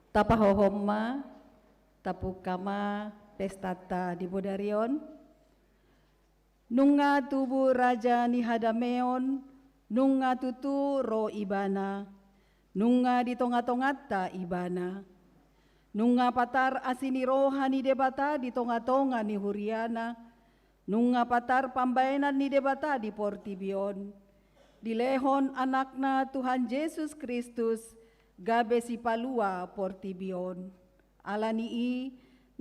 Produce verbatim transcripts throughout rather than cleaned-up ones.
Tapahohom ma, tapungka ma pestanta di bodari on. Nunga tubu Raja ni hadameon, nunga tutu ro Ibana, nunga di tongatonganta Ibana. Nunga patar asi ni roha ni Debata di tongatonga ni huriaNa, nunga patar pambaenan ni Debata di portibi on. Dilehon AnakNa Tuhan Jesus Kristus gabe sipalua portibi on. Ala ni i,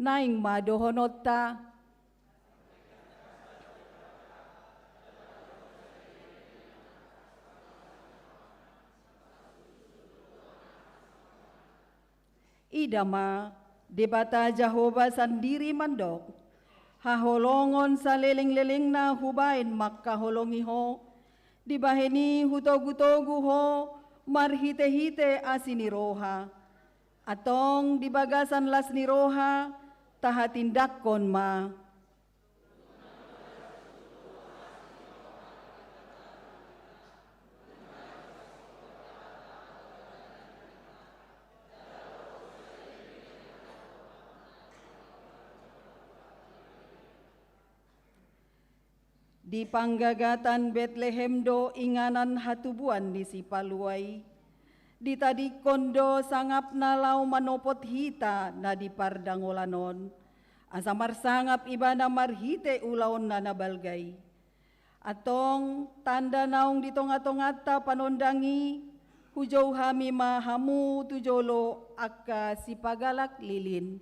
naeng ma dohononta: Ida ma, Debata Jahowa sandiri mandok: Haholongon salelenglelengna hubaen mangkaholongi ho, dibahen i hutogutogu ho marhitehite asi ni roha. Antong di bagasan las ni roha tahatindangkon ma. Di panggagatan Betlehem do inganan hatubuan ni Sipalua i. Ditadingkon do sangapna laho manopot hita na di pardangolan on, asa marsangap Ibana marhite ulaonna na balga i. Antong tanda naung di tongatonganta panondang i, hujou hami ma hamu tu jolo angka sipagalak lilin.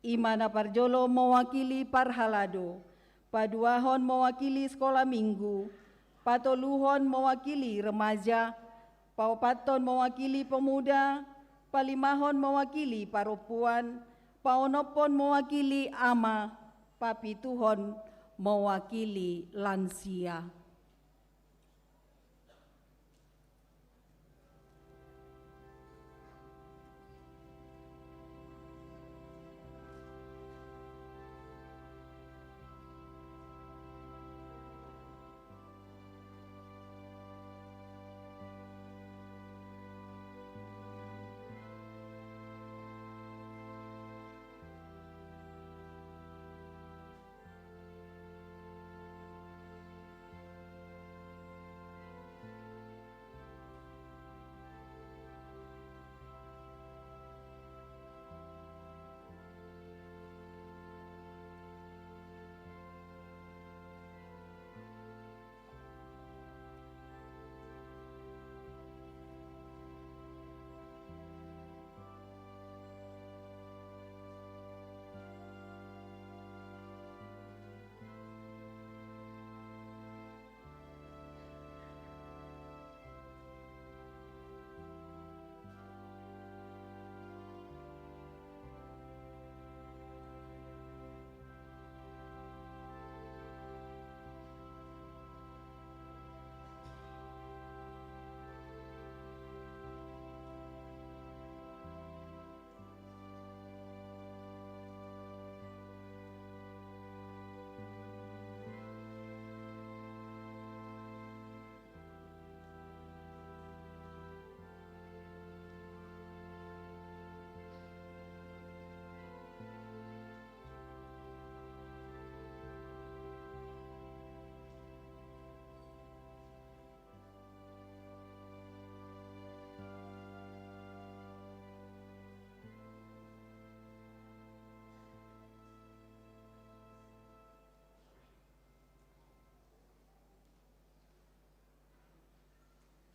I ma na parjolo mewakili parhalado, paduahon mewakili sekolah minggu, patoluhon mewakili remaja, paopathon mewakili pemuda, palimahon mewakili parompuan, paonomhon mewakili ama, papituhon mewakili lansia.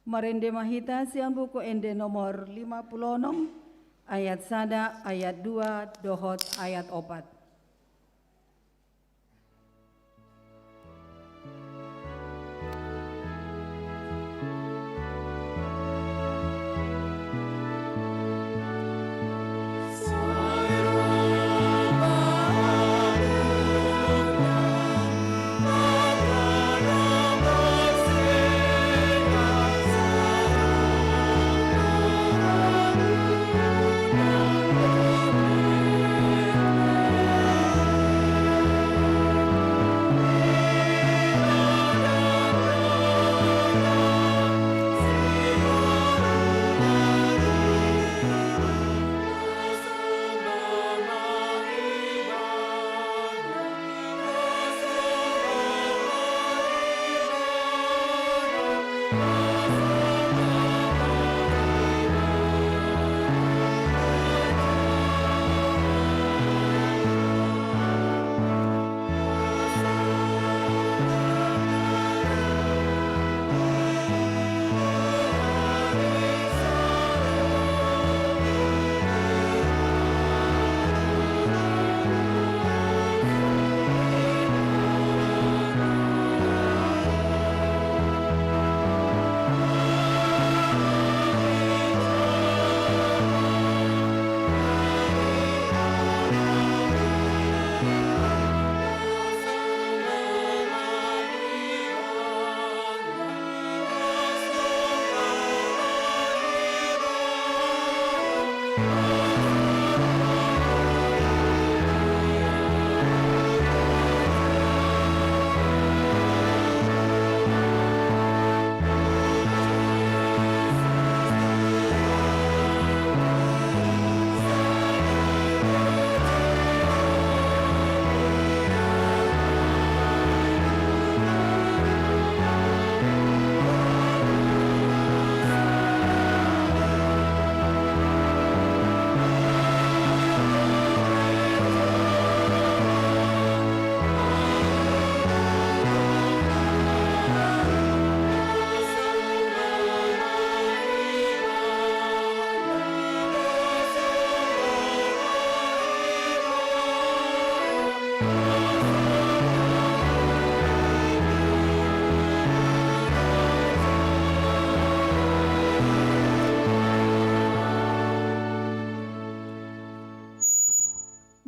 Marende ma hita sian Buku Ende nomor lima pulu onom, ayat sada, ayat dua, dohot ayat opat.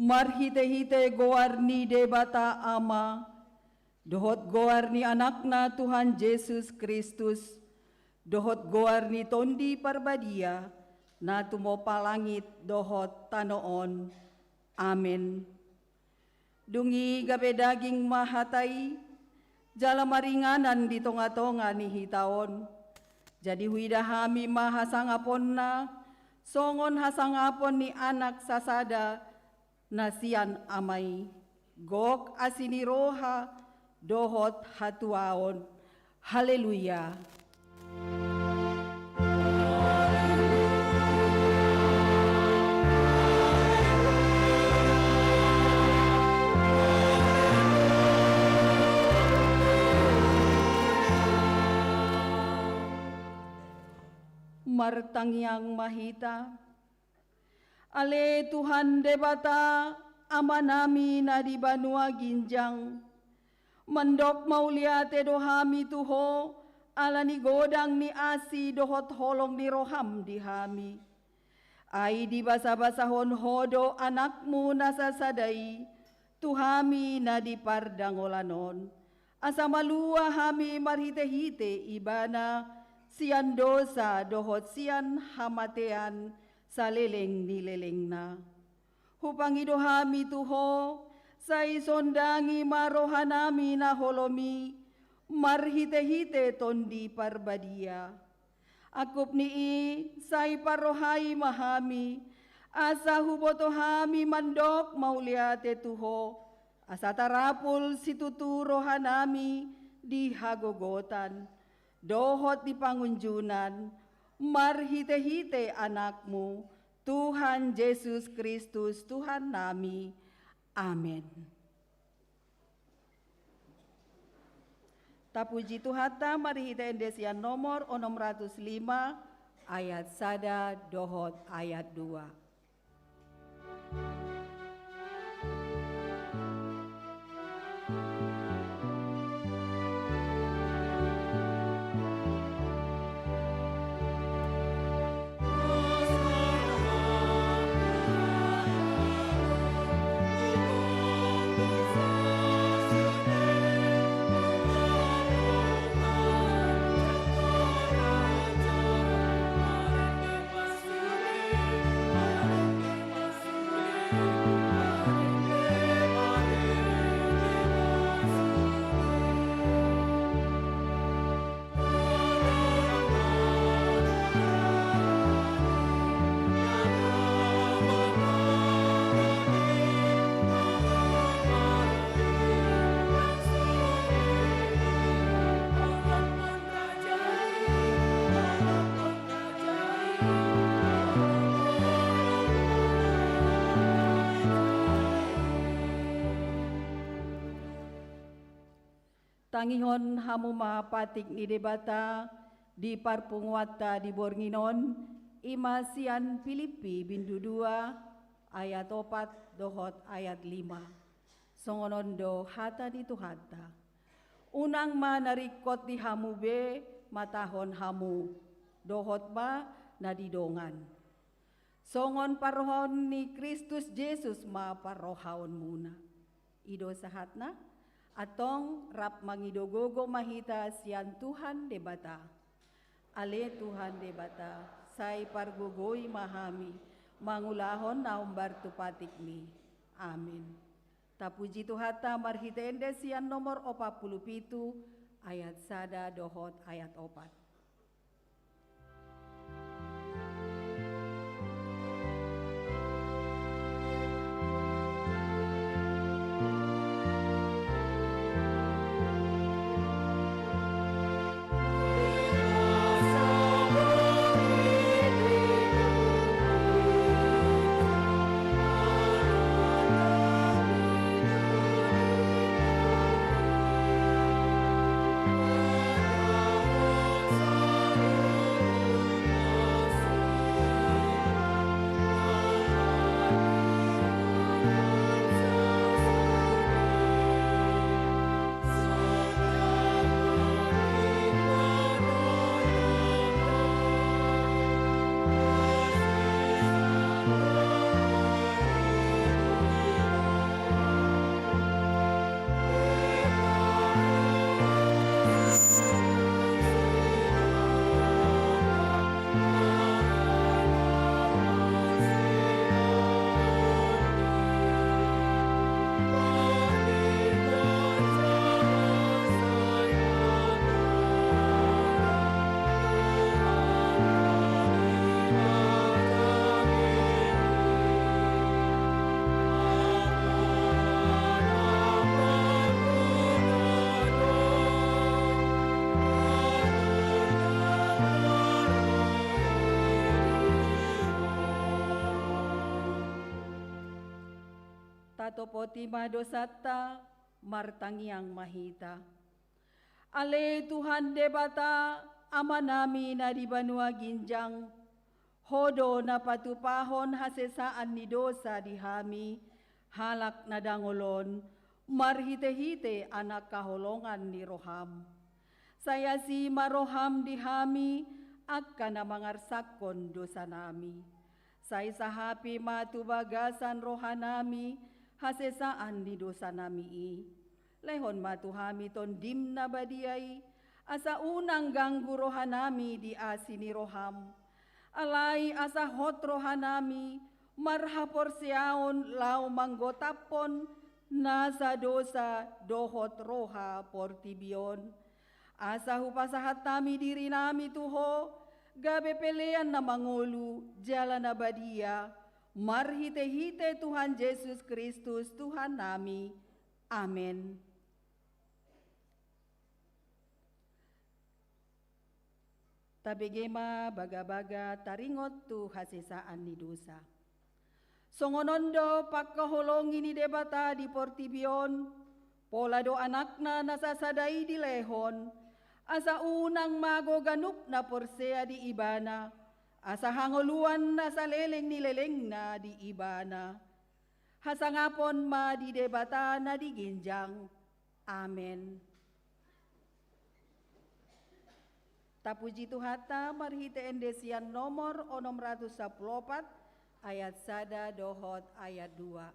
Marhite-hite goar ni Debata Ama, dohot goar ni Anakna Tuhan Jesus Kristus, dohot goar ni Tondi Parbadia, na tumompa langit dohot tano on. Amen. Dung i gabe daging ma hata i, jala maringanan di tonga-tonga ni hita on. Jadi huida hami ma hasangaponna, songon hasangapon ni anak sasada na sian Ama i, gok asi ni roha dohot hatuaon. Haleluya. Martangiang ma hita. Ale Tuhan Debata, Amanami na di banua ginjang, mandok mauliate do hami tu Ho, ala ni godang ni asi dohot holong ni roham di hami. Ai dibasabasahon Ho do Anakmu na sasada i, tu hami na di pardangolan on. Asa malua hami marhite-hite Ibana, sian dosa dohot sian hamatean, saleleng ni lelengna. Hupangido hami tu Ho, sai sondangi ma rohanami na holom i, marhite-hite Tondi Parbadia. Angkup ni i, sai parrohai ma hami, asa huboto hami mandok mauliate tu Ho, asa tarapul situtu rohanami di hagogotan, dohot di pangunjunan, marhite-hite Anakmu, Tuhan Jesus Kristus, Tuhannami. Amen. Tapuji Tuhanta, marhite ende sian nomor onom ratus lima, ayat sada dohot ayat dua. Tangihon hamu ma patik ni Debata di parpunguanta di borngin on, i ma sian Pilippi bindu dua ayat opat dohot ayat lima. Songon on do hata ni Tuhanta. Unang ma na ringkot di hamu be matahon hamu, dohot ma na di dongan. Songon parrohaon ni Kristus Jesus ma parrohaonmuna. I do sahatna, antong rap mangido gogo ma hita sian Tuhan Debata. Ale Tuhan Debata, sai pargogoi ma hami mangulahon na hombar tu patikmi. Amin. Tapuji Tuhanta marhite ende sian nomor opat pulu pitu ayat sada dohot ayat opat. Tatopoti ma dosanta, martangiang ma hita. Ale Tuhan Debata, Amanami na di banua ginjang, Ho do na patupahon hasesaan ni dosa di hami, halak na dangol on, marhitehite Anak haholongan ni roham. Sai asi ma roham di hami, angka na mangarsakkon dosanami. Sai sahapi ma tu bagasan rohanami hasesaan ni dosanami i. Lehon ma tu hami Tondim na badia i, asa unang ganggu rohanami di asi ni roham. Alai asa hot rohanami marhaporseaon laho manggotaphon nasa dosa dohot roha portibi on. Asa hupasahat hami dirinami tu Ho, gabe pelean na mangolu jala na badia, marhitehite Tuhan Jesus Kristus Tuhannami. Amen. Tabege ma bagabaga taringot tu hasesaan ni dosa. Songon on do pangkaholongi ni Debata di portibi on, pola do Anakna na sasada i dilehon, asa unang mago ganup na porsea di Ibana, asa hangoluan na saleleng ni lelengna di Ibana. Hasangapon ma di Debata na di ginjang. Amen. Tapuji Tuhanta marhite ende sian nomor onom ratus sampulu opat, ayat sada dohot ayat dua.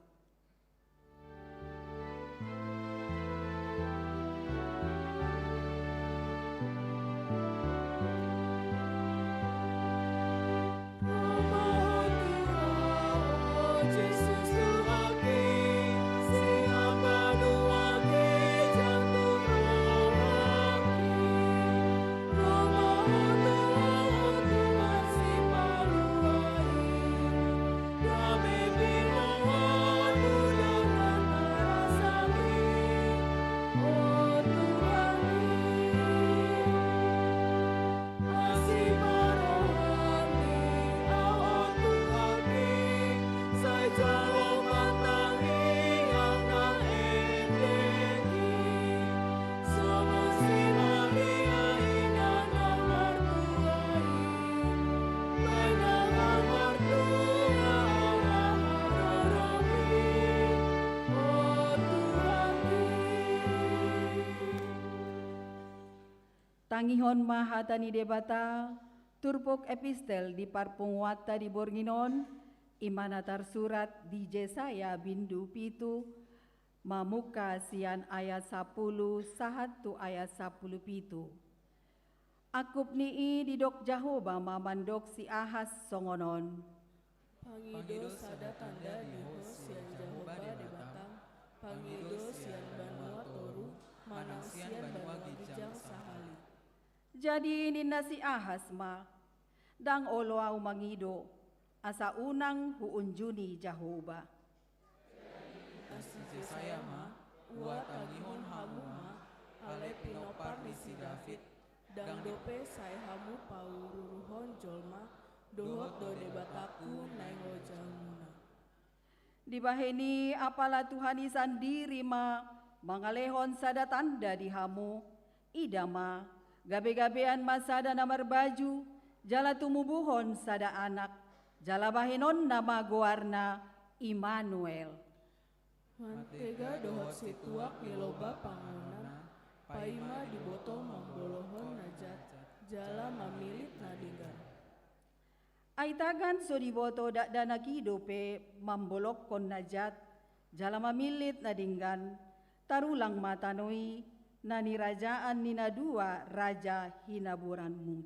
Tangihon ma hata ni Debata, turpuk epistel di parpunguanta di borngin on, i ma na tarsurat di Jesaya bindu pitu, mamungka sian ayat sampulu sahat tu ayat sampulu pitu. Angkup ni i didok Jahowa ma mandok si Ahas songon on. Pangido sada tanda di ho sian Jahowa Debatam, pangido sian banua toru, manang sian banua ginjang sahali. Jadi ninna si Ahas ma, ndang olo ahu mangido, asa unang huunjuni Jahowa. Ninna si Jesaya ma, ua tangihon hamu ma, alai pinompar ni si David, ndang dope sai hamu paururuhon jolma, dohot do Debatangku naeng loja hamuna. Dibahen i apala Tuhan i sandiri ma mangalehon sada tanda di hamu, ida ma, gabegabean ma sada na marbaju, jala tumubuhon sada anak, jala bahenonna ma goarna Immanuel. Mantega dohot situak ni lomba pangonana, paima diboto mambolohon na jat, jala mamillit na denggan. Ai tagan so diboto dakdanak i dope mambolongkon na jat, jala mamillit na denggan, tarulang ma tano i, na nirajaan ni na dua raja hinaburanmuna i.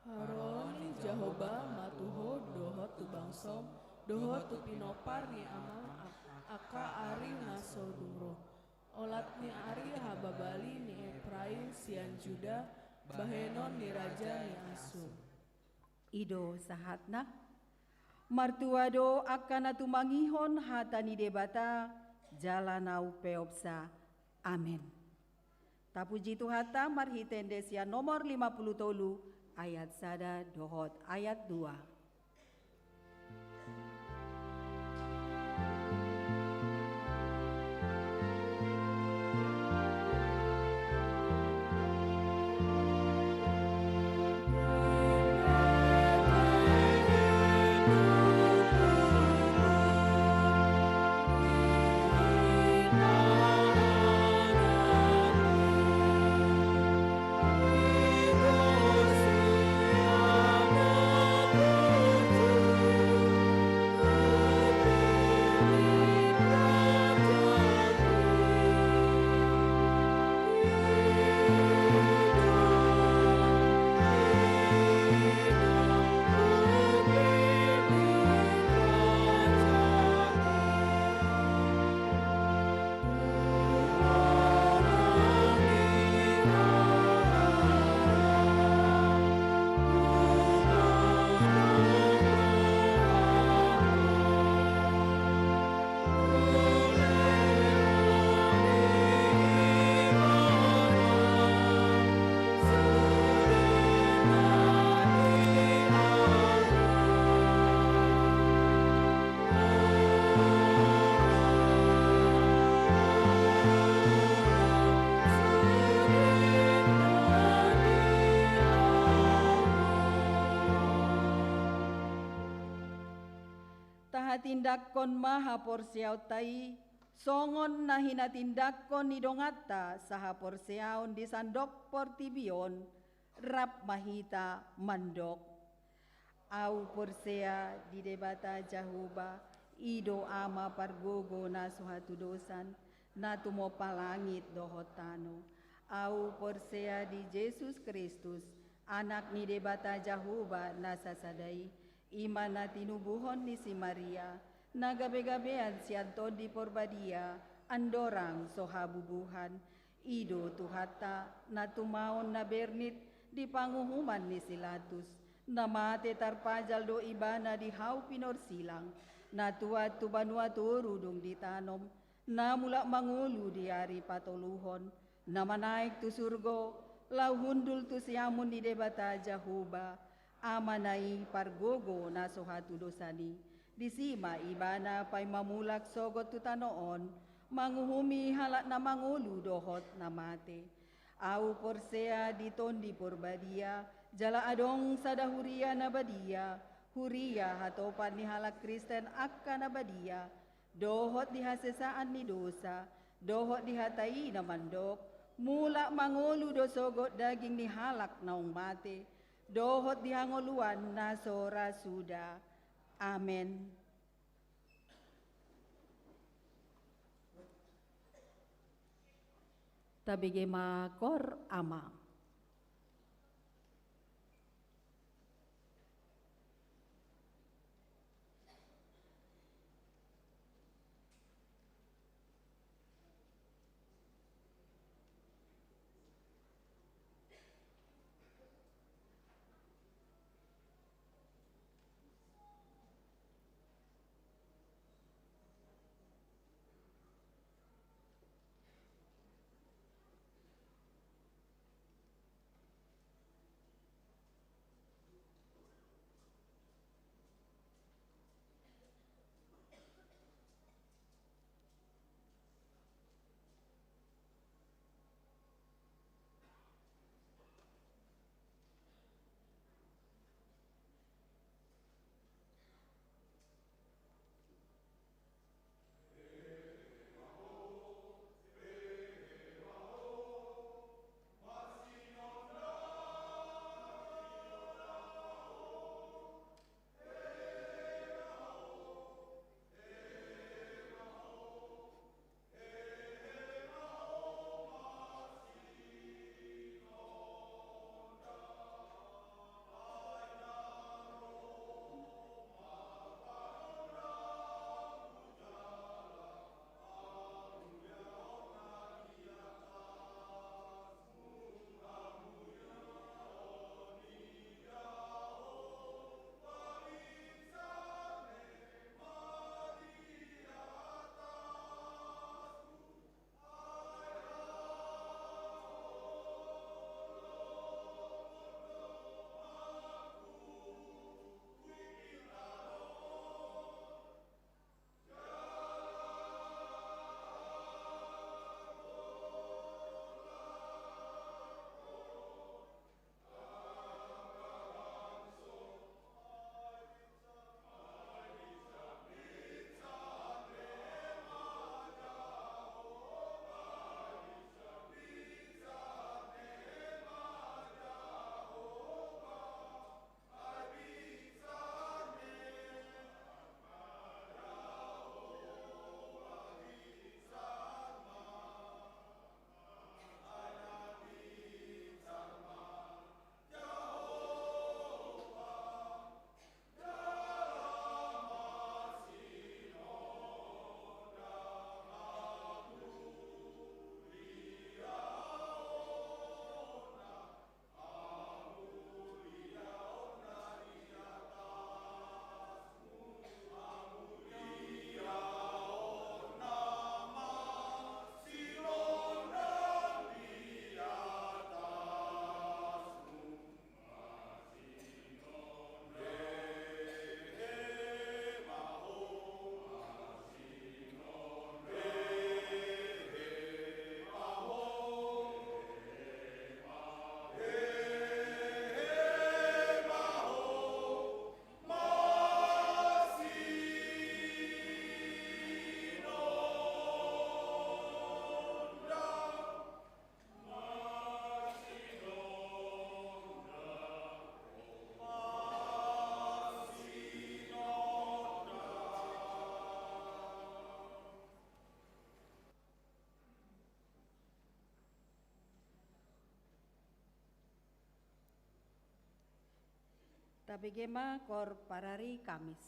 Haroro ni Jahowa ma tu ho dohot tu bangsom, dohot tu pinompar ni amam angka ari na so dung ro. Olat ni ari hababali ni Epraim sian Juda, bahenon ni raja ni Asur. I do sahatna. Martua do angka na tumangihon hata ni Debata, jala na umpeopsa. Amen. Tapuji Tuhanta marhite ende sian nomor lima pulu tolu ayat sada dohot ayat dua. Tindanghon ma haporseaonta i, songon na hinatindanghon ni donganta sahaporseaon di sandok portibi on, rap ma hita mandok. Ahu porsea di Debata Jahowa, i do Ama pargogo na so hatudosan, na tumompa langit dohot tano. Ahu porsea di Jesus Kristus, Anak ni Debata Jahowa na sasada i, i ma na tinubuhon ni si Maria, na gabegabean sian Tondi Porbadia, andorang so habubuhan. I do Tuhanta, na tumaon na bernit di panguhuman ni si Latus, na mate tarpajal do Ibana di hau pinorsilang, na tuat tu banua toru dung ditanom, na mulak mangolu di ari patoluhon, na manaek tu surgo, laho hundul tu siamun ni Debata Jahowa, Amana i pargogo na so hatudosan i. Disi ma Ibana paima mulak sogot tu tano on, manguhumi halak na mangolu dohot na mate. Ahu porsea di Tondi Porbadia, jala adong sada huria na badia, huria hatopan ni halak Kristen angka na badia, dohot di hasesaan ni dosa, dohot di hata i na mandok, mulak mangolu do sogot daging ni halak naung mate, dohot di hangoluan na so ra suda. Amen. Tabege ma Qor Ama. Tabege ma Kor Parari Kamis.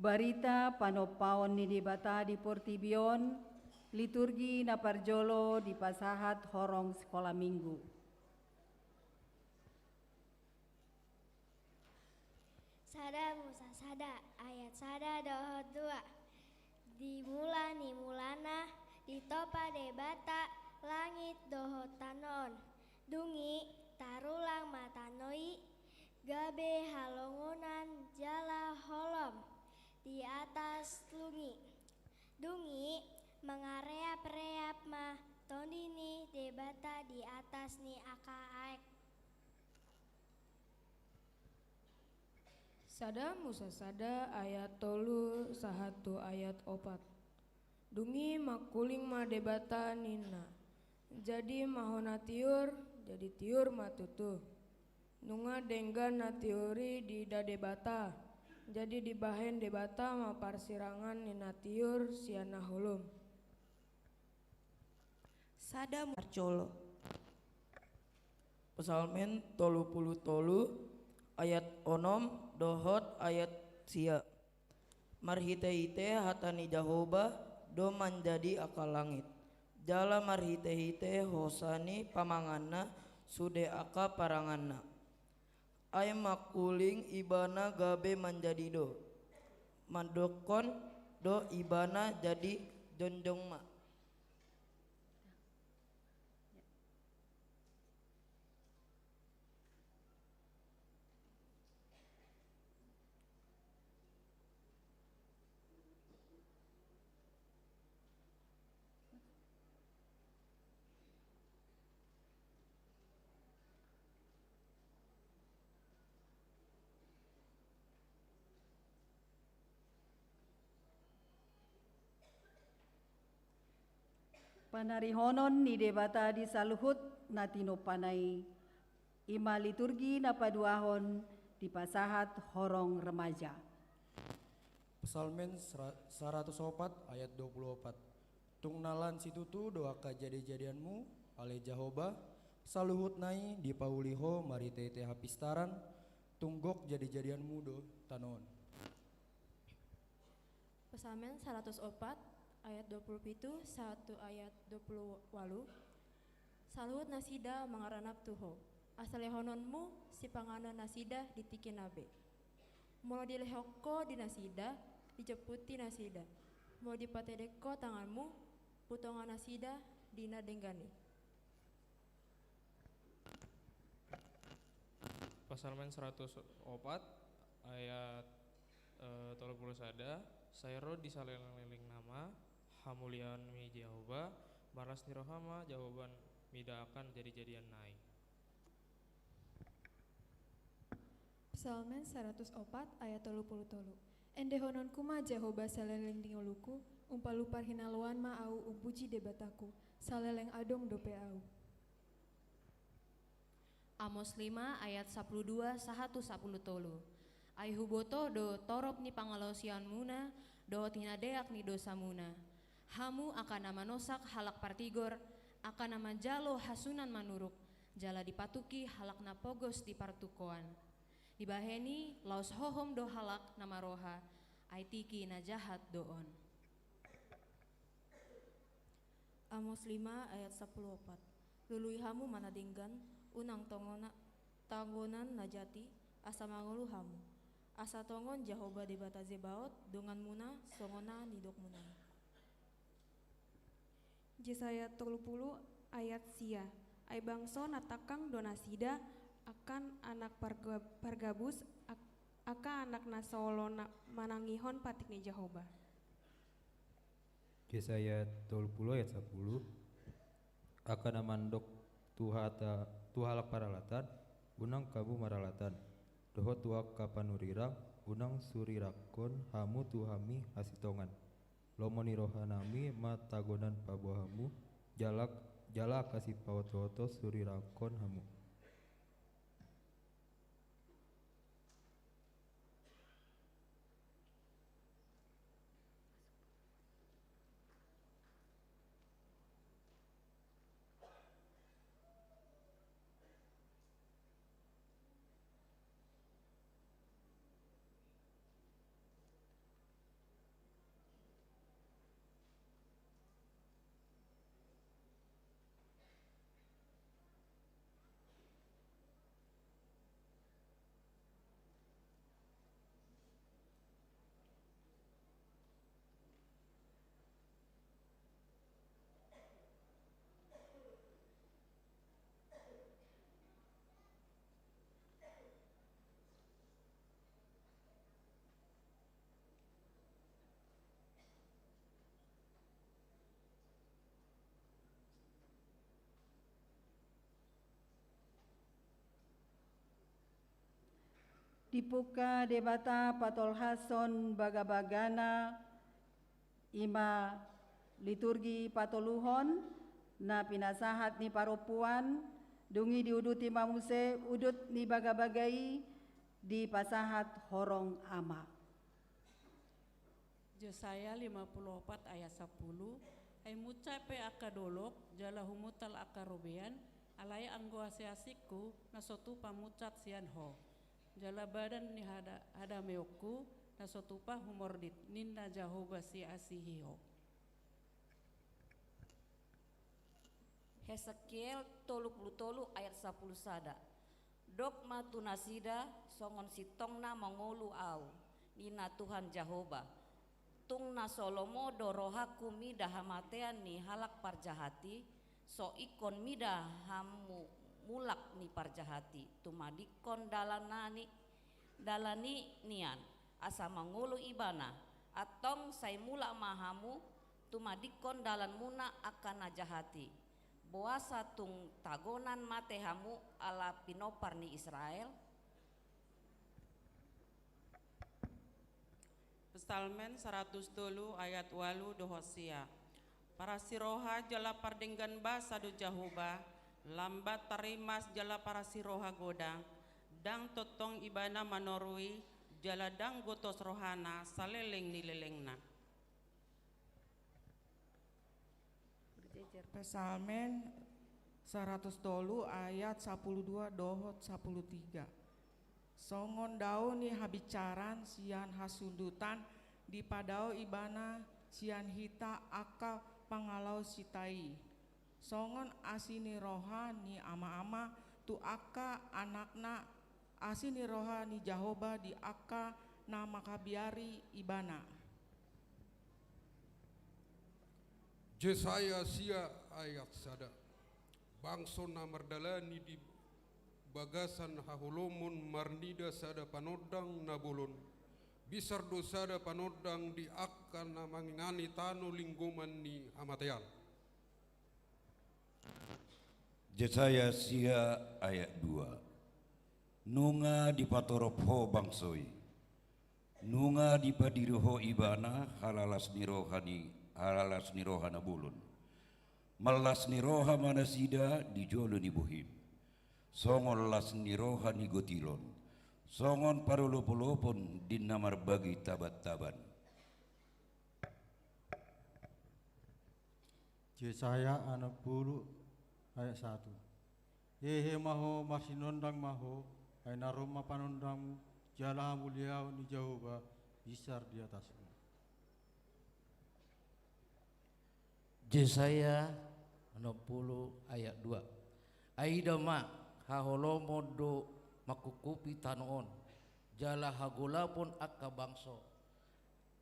Barita panompaon ni Debata di portibi on, liturgi na parjolo dipasahat horong sikola minggu. Sada Musa sada ayat sada dohot dua. Di mula ni mulana ditompa Debata langit dohot tano on. Dung i tarulang ma tano i gabe halongonan jala holom di atas lungi. Dung i mangareap-reap ma Tondi ni Debata di atas ni angka aek. Sada Musa sada ayat tolu sahat tu ayat opat. Dung i mangkuling ma Debata ninna, jadi ma hona tiur, jadi tiur ma tutu. Nunga denggan na tiur i diida Debata, jadi dibahen Debata ma parsirangan ni na tiur sian na holom. Sada Musa parjolo. Psalmen tolu pulu tolu ayat onom dohot ayat sia. Marhite-hite hata ni Jahowa do manjadi angka langit, jala marhite-hite hosa ni pamanganna sude angka paranganna. Ai mangkuling Ibana gabe manjadi do, mandokkon do Ibana jadi jongjong ma. Panarihonon ni Debata di saluhut na tinompana i, i ma liturgi na paduahon dipasahat horong remaja. Psalmen saratus opat ayat dua pulu opat. Tung na lan situtu do angka jadejadianmu, ale Jahowa, saluhutna i dipauli Ho marhite-hite hapistaran, tung gok jadejadianmu do tano on. Psalmen saratus opat ayat dua pulu pitu sahat tu ayat dua pulu ualu. Saluhut nasida mangaranap tu Ho, asa lehononmu sipanganon nasida di tingki na be. Molo dilehon Ho di nasida, dijomputi nasida. Molo dipatedek Ho tanganmu, butongan nasida di na denggan i. Psalmen saratus opat ayat tolu pulu sada. Sai ro di saleleng-lelengna ma hamuliaon ni Jahowa, marlas ni roha ma Jahowa mida angka jadejadianna i. Psalmen saratus opat ayat tolu pulu tolu. Endehononku ma Jahowa saleleng ni ngoluku, umpalu parhinaloan ma au umpuji Debataku, saleleng adong dope au. Amos lima ayat sapulu dua sahat tu sapulu tolu. Ai huboto do torop ni pangalaosianmuna dohot hinadeak ni dosamuna. Hamu angka na manosak halak partigor, angka na manjalo hasunan manuruk, jala dipatuki halak na pogos di partukoan. Dibahen i laos hohom do halak na maroha, ai tingki na jahat do on. Amos lima ayat sapulu opat. Lului hamu ma na denggan, unang tongona, tagonan na jati, asa mangolu hamu. Asa tongon Jahowa Debata Zebaot donganmuna songon na nidokmuna i. Jesaya tolu pulu ayat sia. Ai bangso na tangkang do nasida, angka anak pargabus, angka anak na so olo manangihon patik ni Jahowa. Jesaya tolu pulu ayat sapulu. Angka na mandok tu hata tu halak paralatan, unang hamu maralatan, dohot tu angka panurirang, unang surirangkon hamu tu hami hasintongan. Lomo ni rohanami ma tagonan paboa hamu, jala angka sipaotooto surirangkon hamu. Dipungka Debata patolhashon bagabagana, i ma liturgi patoluhon na pinasahat ni parompuan, dung i diuduti ma muse udut ni bagabaga i dipasahat horong ama. Jesaya lima puluh opat ayat sapuluh. Ai munchat pe angka dolok, jala humuntal angka robean, alai anggo asi-asingku na so tupa munchat sian Ho. Jala badan ni hada-, hadameonku na so tupa humordit, ninna Jahowa siasihi Ho. Hesekiel tolu puluh tolu ayat sapuluh sada. Dok ma tu nasida, songon sintongna mangolu Ahu, ninna Tuhan Jahowa. Tung na so lomo do rohangku mida hamatean ni halak parjahat i, so ingkon mida hamu mulak ni parjahat i, tumadingkon dalanani, dalan i nian, asa mangolu ibana, antong sai mulak ma hamu, tumadingkon dalanmuna angka na jahat i. Boasa tung tagonan mate hamu ala pinompar ni Israel? Psalmen saratus tolu ayat ualu dohot sia. Parasiroha jala pardenggan basa do Jahowa, lambat tarimas jala parasiroha godang, ndang tongtong ibana manorui, jala ndang gotos rohana saleleng ni lelengna. Berjejer. Psalmen saratus tolu ayat sapuluh dua dohot sapuluh tiga. Songon dao ni habinsaran sian hasundutan dipadao ibana sian hita angka pangalaosita i. Songon asi ni roha ni ama-ama tu angka anakna, asi ni roha ni Jahowa di angka na manghabiari ibana. Jesaya sia ayat sada. Bangso na mardalani di bagasan haholomon marnida sada panondang na bolon, binsar do sada panondang di angka na mangingani tano linggoman ni hamatean. Jesaya sia ayat dua. Nunga dipatorop Ho bangso i. Nunga dipadiri Ho ibana halalas ni roha ni, halalas ni roha na bolon. Mallas ni roha ma nasida di jolo ni bohim. Songon las ni roha ni gotilon. Songon parolopolopon di na marbagi tabantaban. Jesaya onom pulu ayat satu. Hehe ma ho, marsinondang ma ho, ai na ro ma panondangmu, jala hamuliaon ni Jahowa binsar di atasmu. Jesaya onom pulu ayat dua. Ai ida ma, haholomon do mangkupkupi tano on, jala hagolapon angka bangso.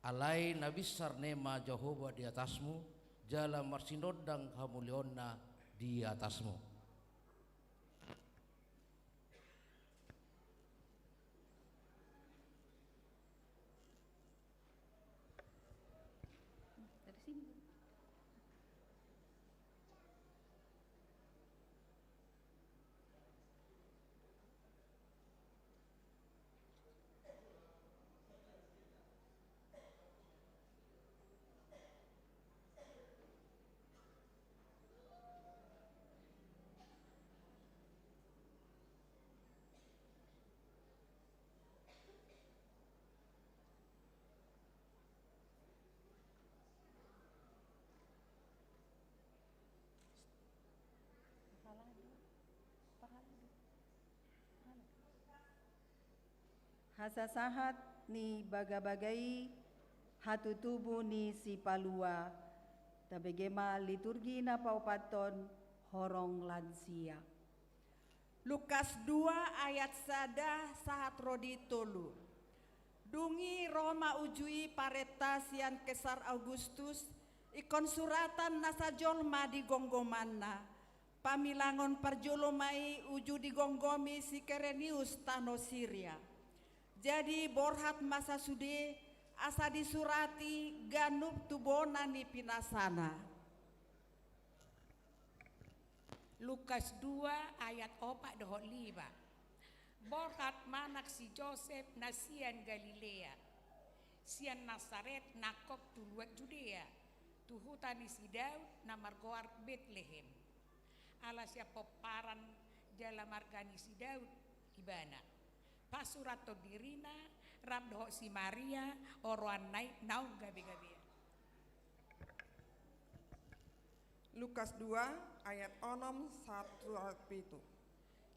Alai na binsar naeng ma Jahowa di atasmu, jala marsinondang hamuliaonna di atasmu. Hasasahat ni bagabaga i hatutubu ni Sipalua. Tabege ma liturgi na paopathon, horong lansia. Lukas dua ayat sada sahat ro di tolu. Dung i ro ma uju i parenta sian Kesar Augustus, ingkon suratan nasa jolma di gomgomanna, pamilangon parjolo ma i uju digomgomi si Kirenius tano Siria. Jadi borhat ma sasude, asa disurati ganup tu bona ni pinasana. Lukas dua ayat opat dohot lima. Borhat ma anak si Josep na sian Galilea, sian Nasaret nangkok tu luat Judea, tu huta ni si Daud na margoar Betlehem. Ala sian pomparan jala marga ni si Daud ibana. Pasurathon dirina rap dohot si Maria, oroanna i naung gabe-gabean. Lukas dua ayat onom sahat tu ayat pitu.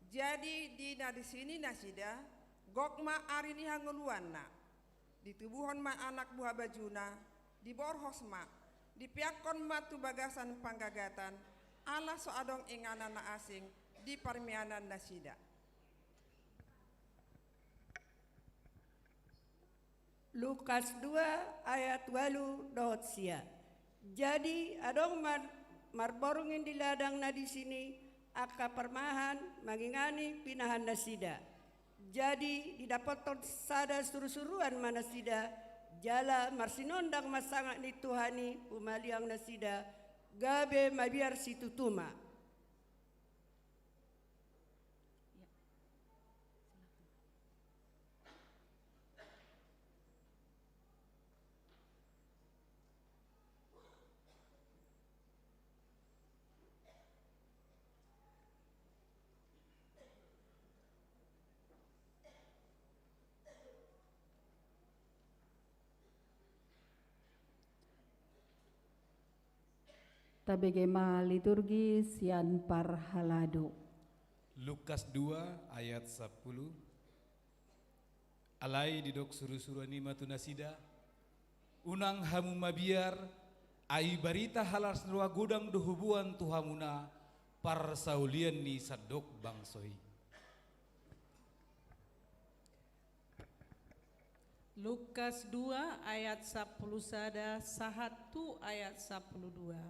Jadi di na disi ni nasida, gok ma ari ni hangoluanna. Ditubuhon ma anak buha bajuna, diborhos ma, dipeakkon ma tu bagasan panggagatan, ala so adong inganan na asing di parmianan nasida. Lukas dua ayat ualu dohot sia. Jadi adong mar-, marborngin di ladang na disi ni angka parmahan mangingani pinahan nasida. Jadi didapothon sada surusuruan ma nasida, jala marsinondang ma sangap ni Tuhan i humaliang nasida, gabe mabiar situtu ma. Ya. Silakan. Tabege ma liturgi sian parhalado. Lukas dua ayat sampulu. Alai didok surusuruan i ma tu nasida, unang hamu mabiar, ai barita las ni roha godang do huboan tu hamuna parsaulian ni sandok bangso i. Lukas dua ayat sampulu sada sahat tu ayat sampulu dua.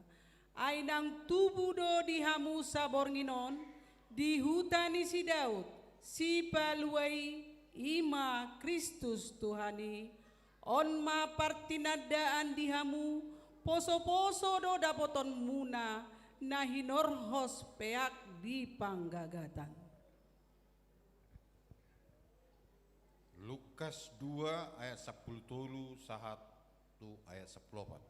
Ai nang tubu do di hamu saborngin on, di huta ni si Daud, Sipalua i, i ma Kristus Tuhan i. On ma partinandaan di hamu, posoposo do dapotonmuna na hinorhos peak di panggagatan. Lukas dua ayat sampulu tolu sahat tu ayat sampulu opat.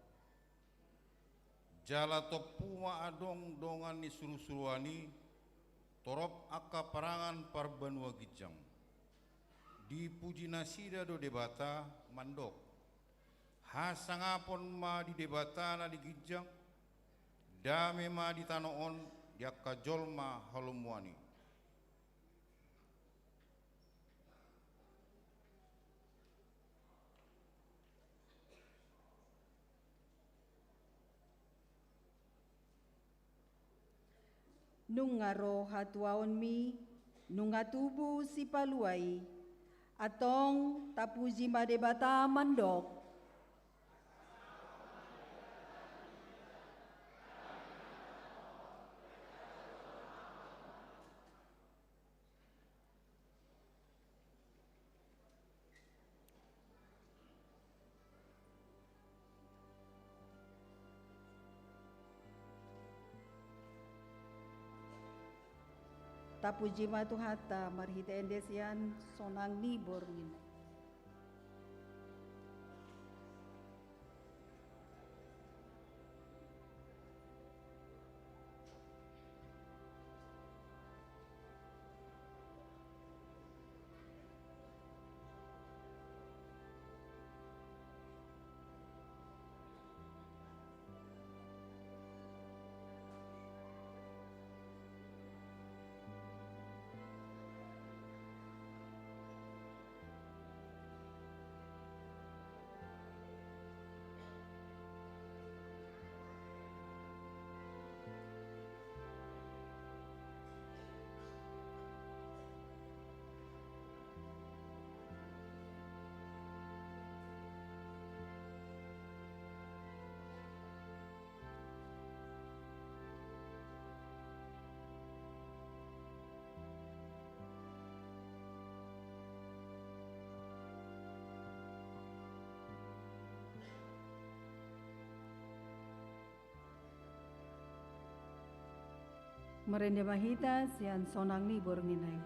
Jala tompu ma adong dongan ni surusuruan i, torop angka parangan parbanua ginjang. Dipuji nasida do Debata mandok, hasangapon ma di Debata na di ginjang, dame ma di tano on di angka jolma halomoan i. Nunga ro hatuaonmi, nunga tubu Sipalua i. Antong tapuji ma Debata mandok. Tapuji ma Tuhanta marhite ende sian sonang ni borngin. Marende ma hita sian sonang ni borngin i.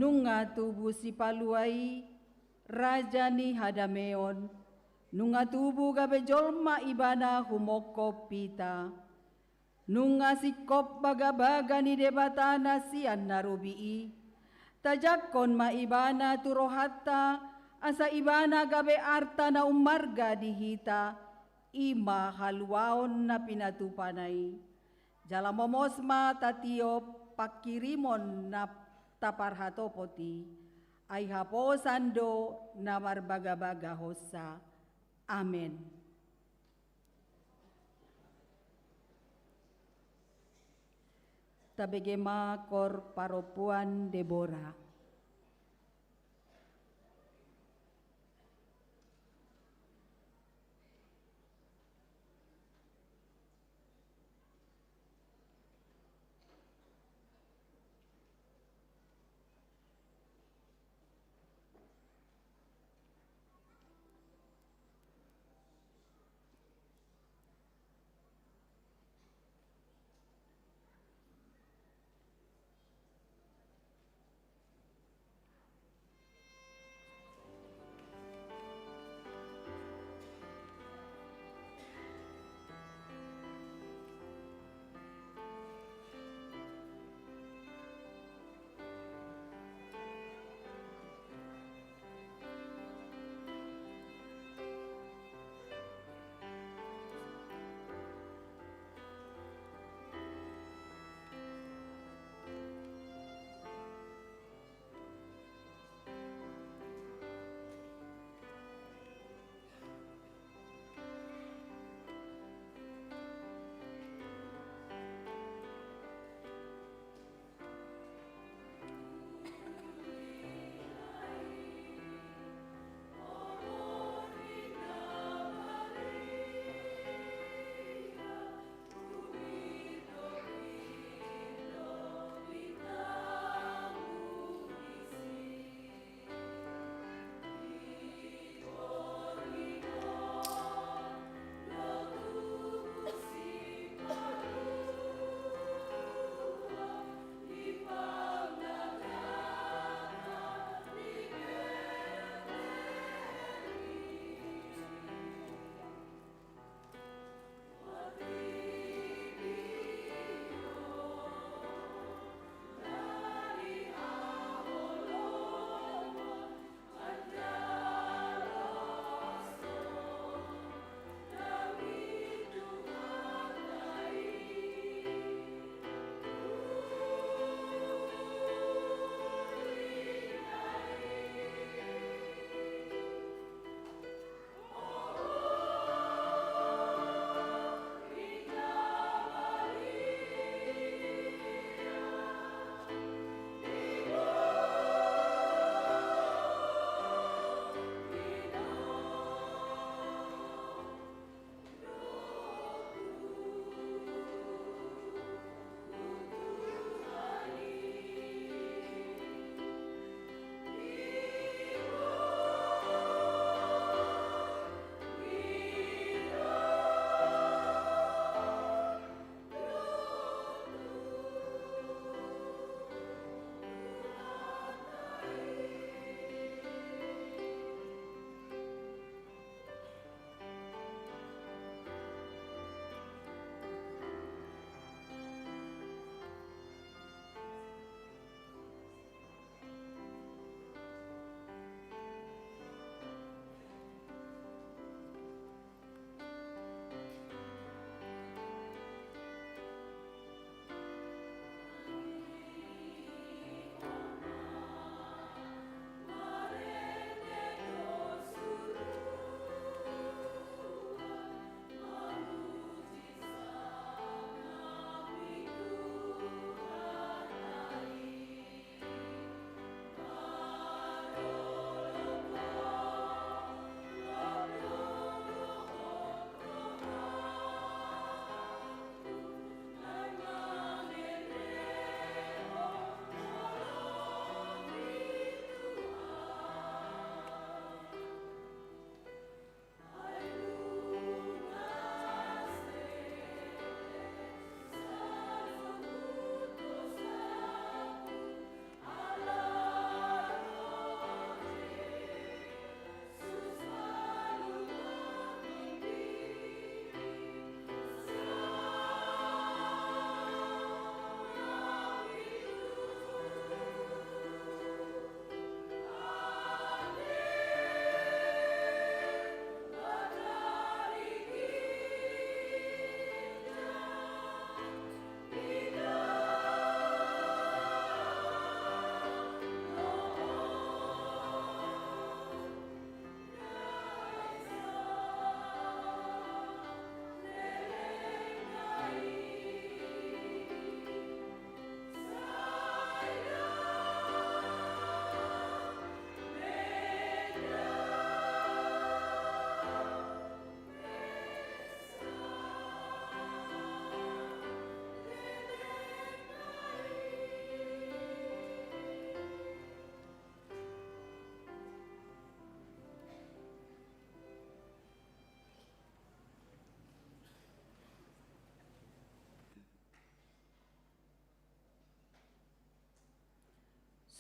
Nunga tubu Sipalua i, raja ni hadameon, nunga tubu gabe jolma ibana humongkop hita. Nunga singkop bagabaga ni Debata na sian na robi i, tajangkon ma ibana tu rohanta, asa ibana gabe arta na ummarga di hita, i ma haluaon na pinatupana i. Jala momos ma tatiop pangkirimon na taparhatopot i, ai haposan do na marbagabagahonsa. Amen. Tabege ma kor parompuan Debora.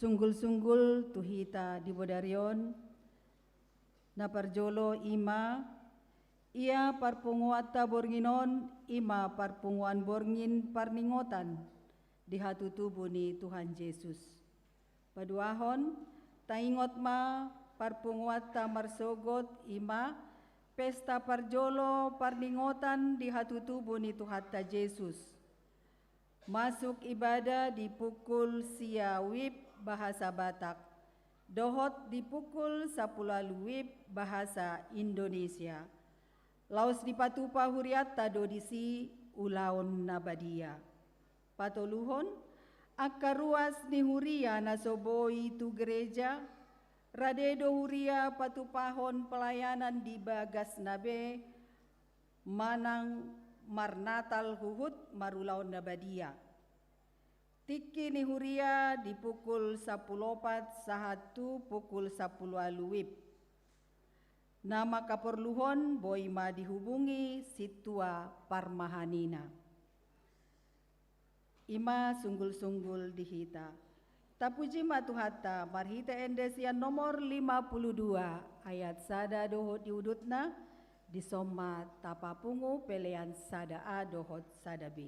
Sunggul-sunggul tu hita di bodari on, na parjolo i ma, ia parpunguanta borngin on, i ma parpunguan borngin parningotan di hatutubu ni Tuhan Jesus. Paduahon, taingot ma parpunguanta marsogot, i ma pesta parjolo parningotan di hatutubu ni Tuhanta Jesus. Masuk ibadah di pukul sia wib bahasa Batak, dohot di pukul sampulu ualu wib bahasa Indonesia. Laos dipatupa hurianta do disi ulaon na badia. Patoluhon, angka ruas ni huria na so boi tu gereja, rade do huria patupahon pelayanan di bagasna be, manang marnatal huhut marulaon na badia. Tingki ni huria di pukul sampulu opat sahat tu pukul sampulu ualu wib. Na mangkaporluhon boi ma dihubungi sintua parmahanina. I ma sunggul-sunggul di hita. Tapuji ma Tuhanta marhite ende sian nomor lima puluh dua ayat sada dohot di udutna, dison ma tapapungu pelean sada A dohot sada B.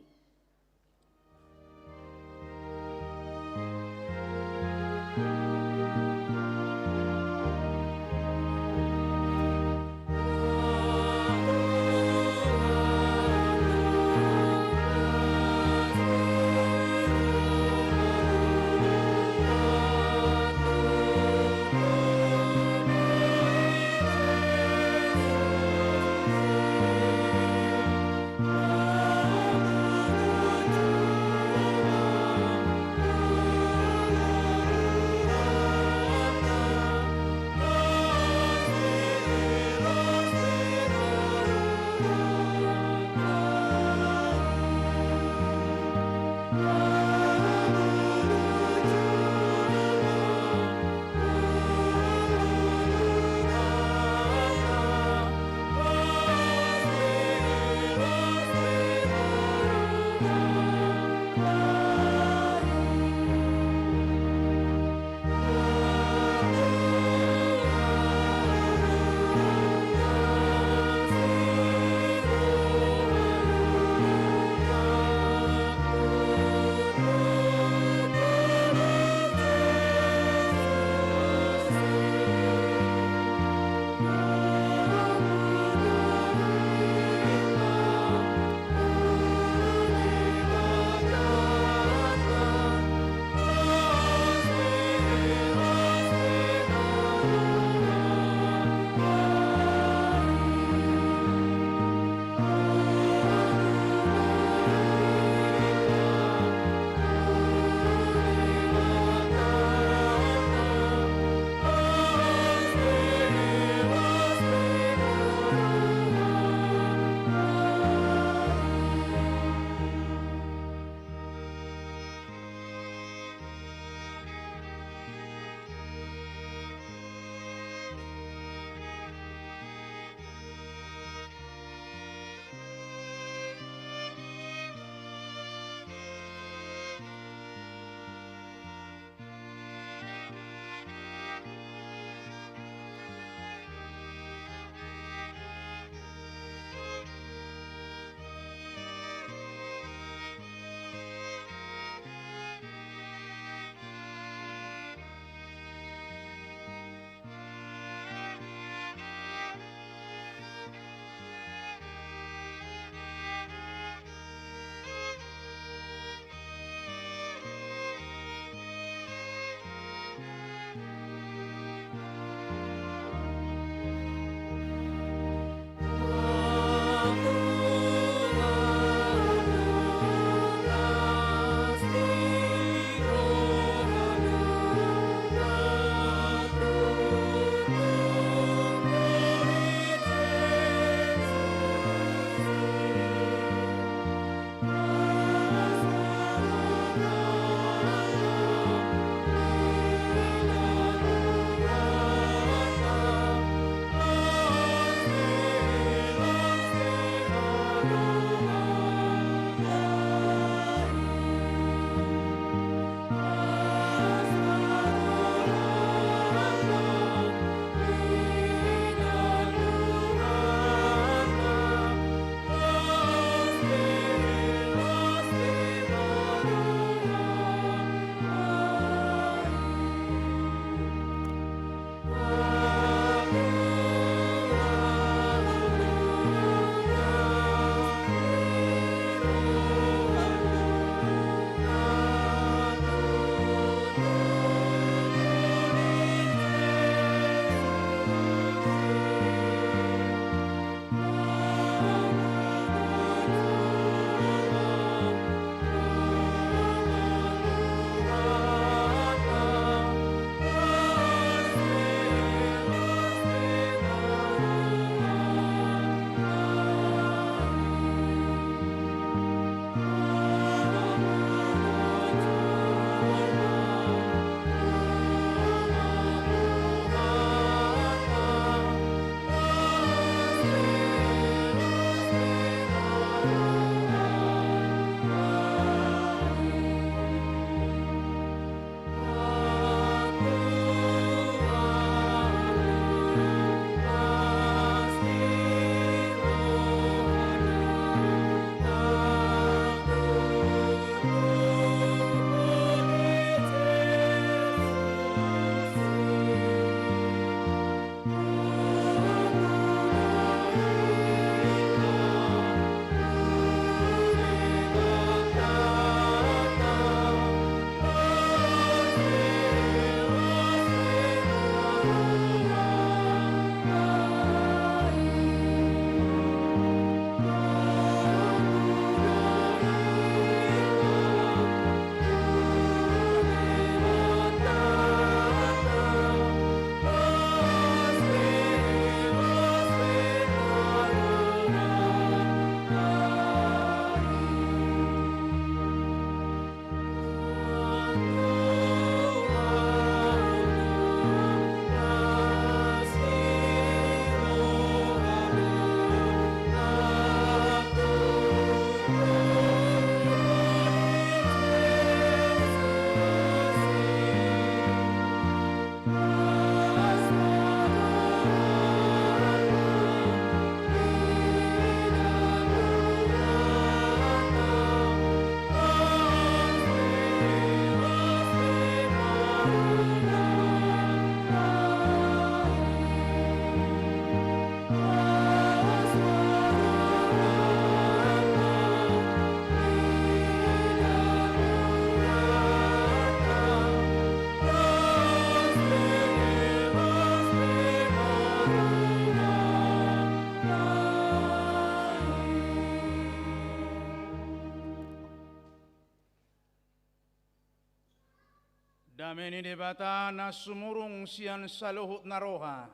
Dame ni Debata na sumurung sian saluhut na roha,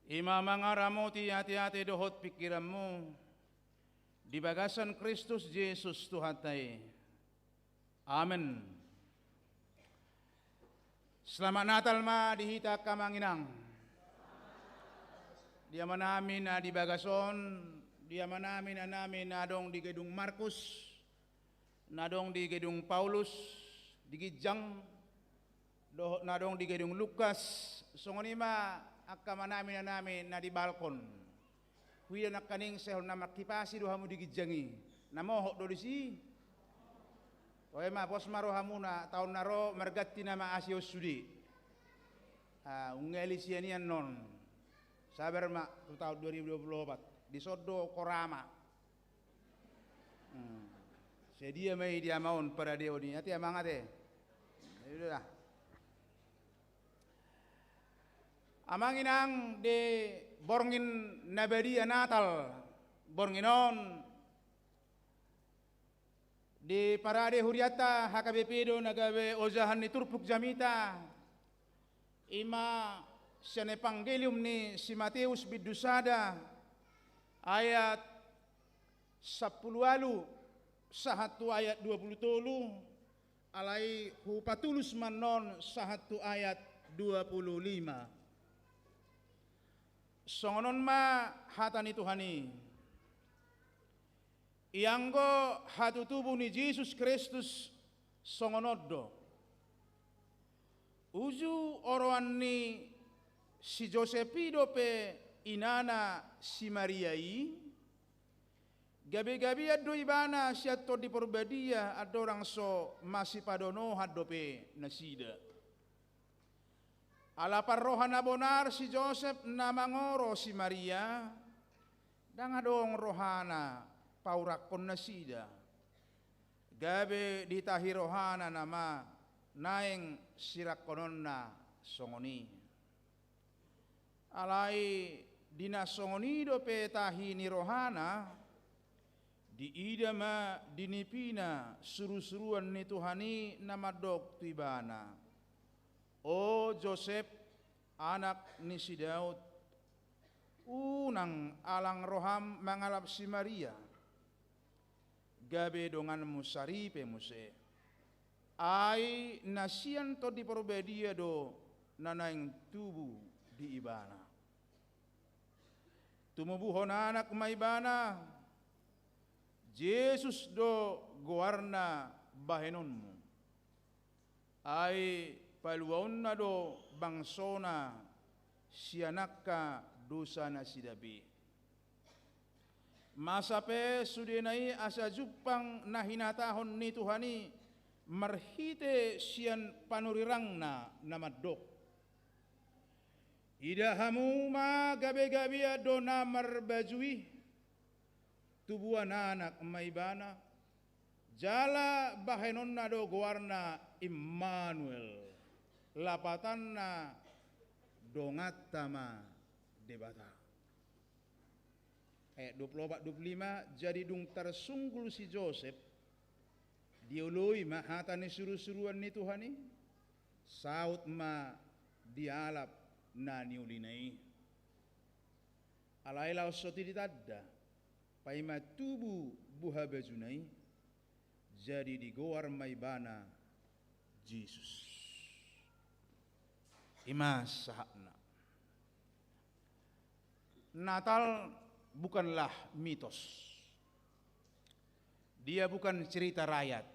i ma mangaramoti ateate dohot pingkiranmu di bagasan Kristus Jesus Tuhanta i. Amen. Selamat Natal ma di hita angka amang inang. Di amanami na di bagas on, di amanami, inanami na adong di gedung Markus, na adong di gedung Paulus, di ginjang, dohot na adong di gedung Lukas, songon i ma angka amanami, inanami na di balkon. Huida nangkaning sai na mangkipasi do hamu di ginjang i. Na mohop do disi. Toe ma, pos ma rohamuna, taon na ro marganti nama asi on sude. Ah, unggali sian i annon. Sabar ma tu taon dua ribu dua puluh opat. Dison do korama. Hmm. Sedia ma i di ama on paradeon i. Ate amang ate. Sudah. Amang inang, di borngin na badia Natal borngin on, di parade hurianta H K B P do na gabe ojahan ni turpuk jamita, i ma sian Evangelium ni si Mateus bindu sada ayat sampulu ualu sahat tu ayat dua pulu tolu, alai hupatulus ma annon sahat tu ayat dua pulu lima. Songon on ma hata ni Tuhan i. Ianggo hatutubu ni Jesus Kristus songon on do. Uju oroan ni si Josep i dope inana si Maria i, gabegabean do ibana sian Tondi Porbadia andorang so masipadonohan dope nasida. Ala parroha na bonar si Josep na mangoro si Maria, ndang adong rohana paurakkon nasida. Gabe ditahi rohana nama naeng sirangkononna songon i. Alai di na songon i dope tahi ni rohana, diida ma di nipina surusuruan ni Tuhan i na mandok tu ibana: O Josep, anak ni si Daud, unang alang roham mangalap si Maria, gabe donganmu saripe muse. Ai na sian Tondi Porbadia do na naeng tubu di ibana. Tumubuhon anak ma ibana, Jesus do goarna bahenonmu. Ai paluaonna do bangsona sian angka dosanasida be. Masa pe sudena i asa jumpang na hinatahon ni Tuhan i marhite sian panurirangna na mandok: Ida hamu ma, gabegabean do na marbaju i. Tubuan anak ma ibana, jala bahenonna do goarna Immanuel, lapatanna: Donganta ma Debata. Ayat dua pulu opat, dua pulu lima, jadi dung tarsunggul si Josep, dioloi ma hata ni surusuruan ni Tuhan i, saut ma dialap na niolina i. Alai laos so ditanda, paima tubu buhabajuna i, jadi digoar ma ibana Jesus. I ma sahatna. Natal bukanlah mitos. Dia bukan cerita rakyat.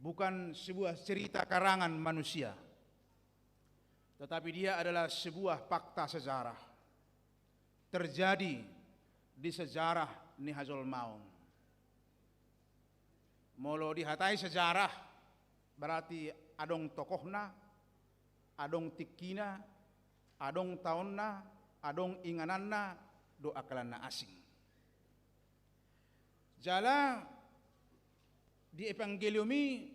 Bukan sebuah cerita karangan manusia. Tetapi dia adalah sebuah fakta sejarah. Terjadi di sejarah ni hajolmaon. Molo dihatai sejarah, berarti adong tokohna, adong tingkina, adong taonna, adong ingananna, dohot angka na asing. Jala di Evangelium i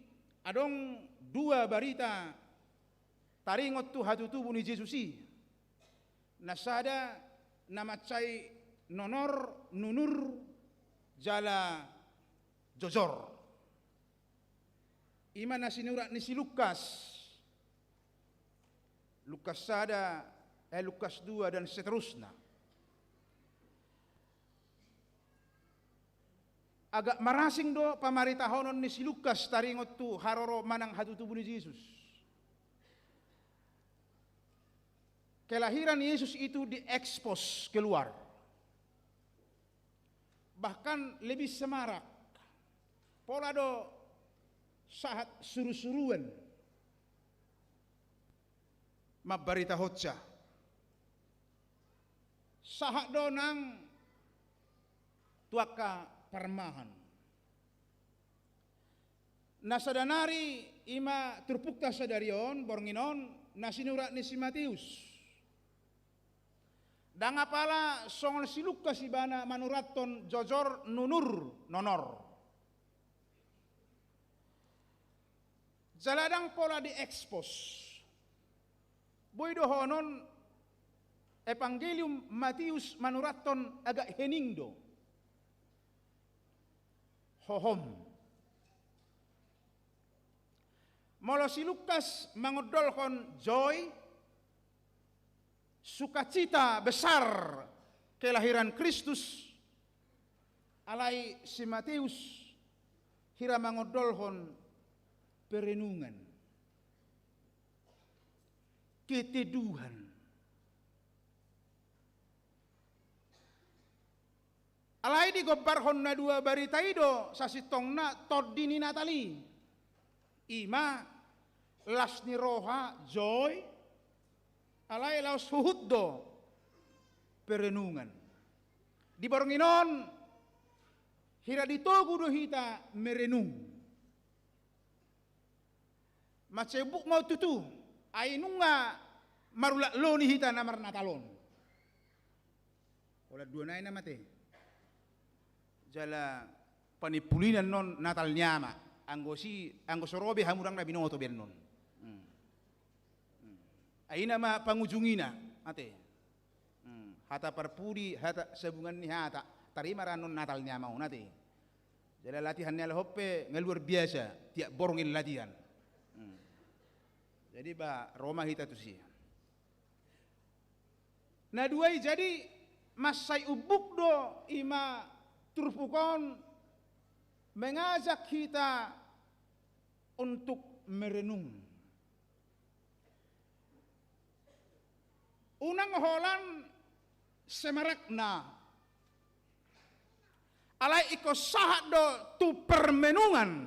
adong dua barita taringot tu hatutubu ni Jesus i. Na sada na mansai nonor, nunur, jala jojor. I ma na sinurat ni si Lukas. Lukas sada, eh, Lukas dua, dan seterusna. Agak marasing do pamaritahonon ni si Lukas taringot tu haroro manang hatutubu ni Jesus. Kelahiran Yesus itu diekspos keluar. Bahkan lebih semarak. Pola do sahat surusuruan mambaritahonsa. Sahat do nang tu angka parmahan. Na sada nari i ma turpukta sadari on, borngin on, na sinurat ni si Mateus. Ndang apala songon si Lukas ibana manurathon jojor, nunur, nonor. Jala ndang pola diekspos. Boi dohonon Evangelium Mateus manurathon agak hening do. Hohom. Molo si Lukas mangondolhon joy, sukacita besar kelahiran Kristus, alai si Mateus hira mangondolhon perenungan, keteduhan. Alai digombarhon na dua barita i do sasintongna tondi ni Natal i. I ma las ni roha, joy, alai laos huhut do perenungan. Di borngin on, hira ditogu do hita merenung. Mansai umbuk ma on tutu, ai nunga marulak loni hita na marnatal on. Holan dua nai nama ate. Jala panimpulinan non Natal ni ama. Anggo si, anggo so ro be hamu ndang na binoto be annon. Hmm. Hmm. Ai i nama pangujungina ate. Hmm. Hata parpudi, hata sabungan ni hata. Tarima ra annon Natal ni ama on ate. Jala latihan ni halak on pe nga luar biasa, tiap borngin latihan. Hmm. Jadi ba ro ma hita tusi. Na dua i jadi mansai umbuk do i ma turpuk on mengajak hita untuk merenung. Unang holan semarakna. Alai ingkon sahat do tu permenungan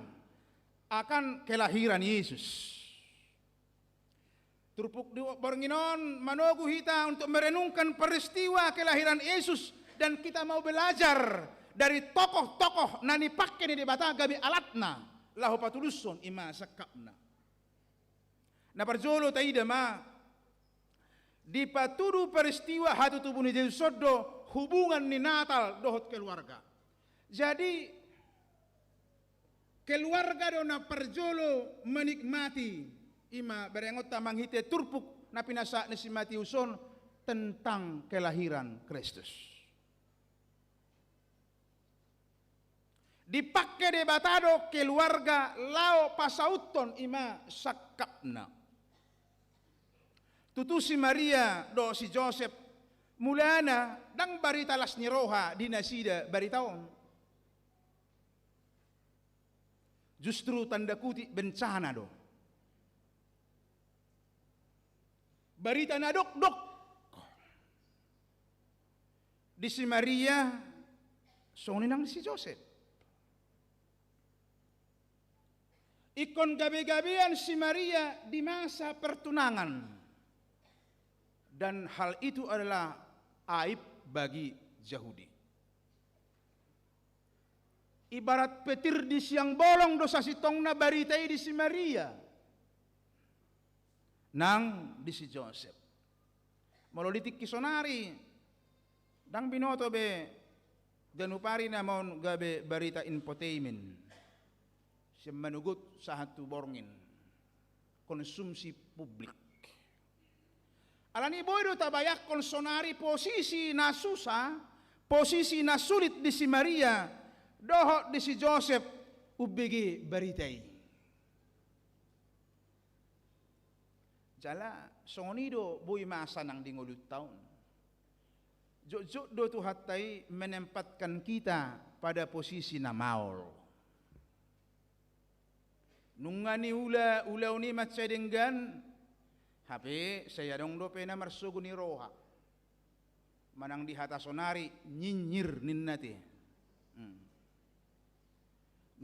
akan kelahiran Yesus. Turpuk di borngin on manogu hita untuk merenungkan peristiwa kelahiran Yesus, dan kita mau belajar dari tokoh-tokoh na nipangke ni Debata gabe alatna laho patulushon i ma sangkapna. Na parjolo taida ma, dipatudu peristiwa hatutubu ni Jesus on do hubungan ni Natal dohot keluarga. Jadi, keluarga do na parjolo menikmati, i ma berengonta mangihut turpuk na pinasahat ni si Mateus on tentang kelahiran Kristus. Dipangke Debata do keluarga laho pasauthon i ma sangkapna. Tutu si Maria dohot si Josep, mulana ndang barita las ni roha di nasida barita on. Justru tanda kutip bencana do. Barita na dokdok di si Maria songon i nang di si Josep. Ingkon gabe-gabean si Maria di masa pertunangan. Dan hal itu adalah aib bagi Jahudi. Ibarat petir di siang bolong do sasintongna barita i di si Maria nang di si Josep. Molo di tingki sonari, ndang binoto be ganup ari nama on gabe barita infotainment. Sian manogot sahat tu borngin. Konsumsi publik. Alani boi do tabayangkon sonari posisi na susa, posisi na sulit di si Maria dohot di si Josep umbege barita i. Jala songon i do boi masa nang di ngolunta on. Jotjot do Tuhanta i menempatkan kita pada posisi na maol. Nunga niula ulaon i mansai denggan, hape sai adong dope na marsogo ni roha. Manang di hata sonari nyinyir ninna te. Hmm.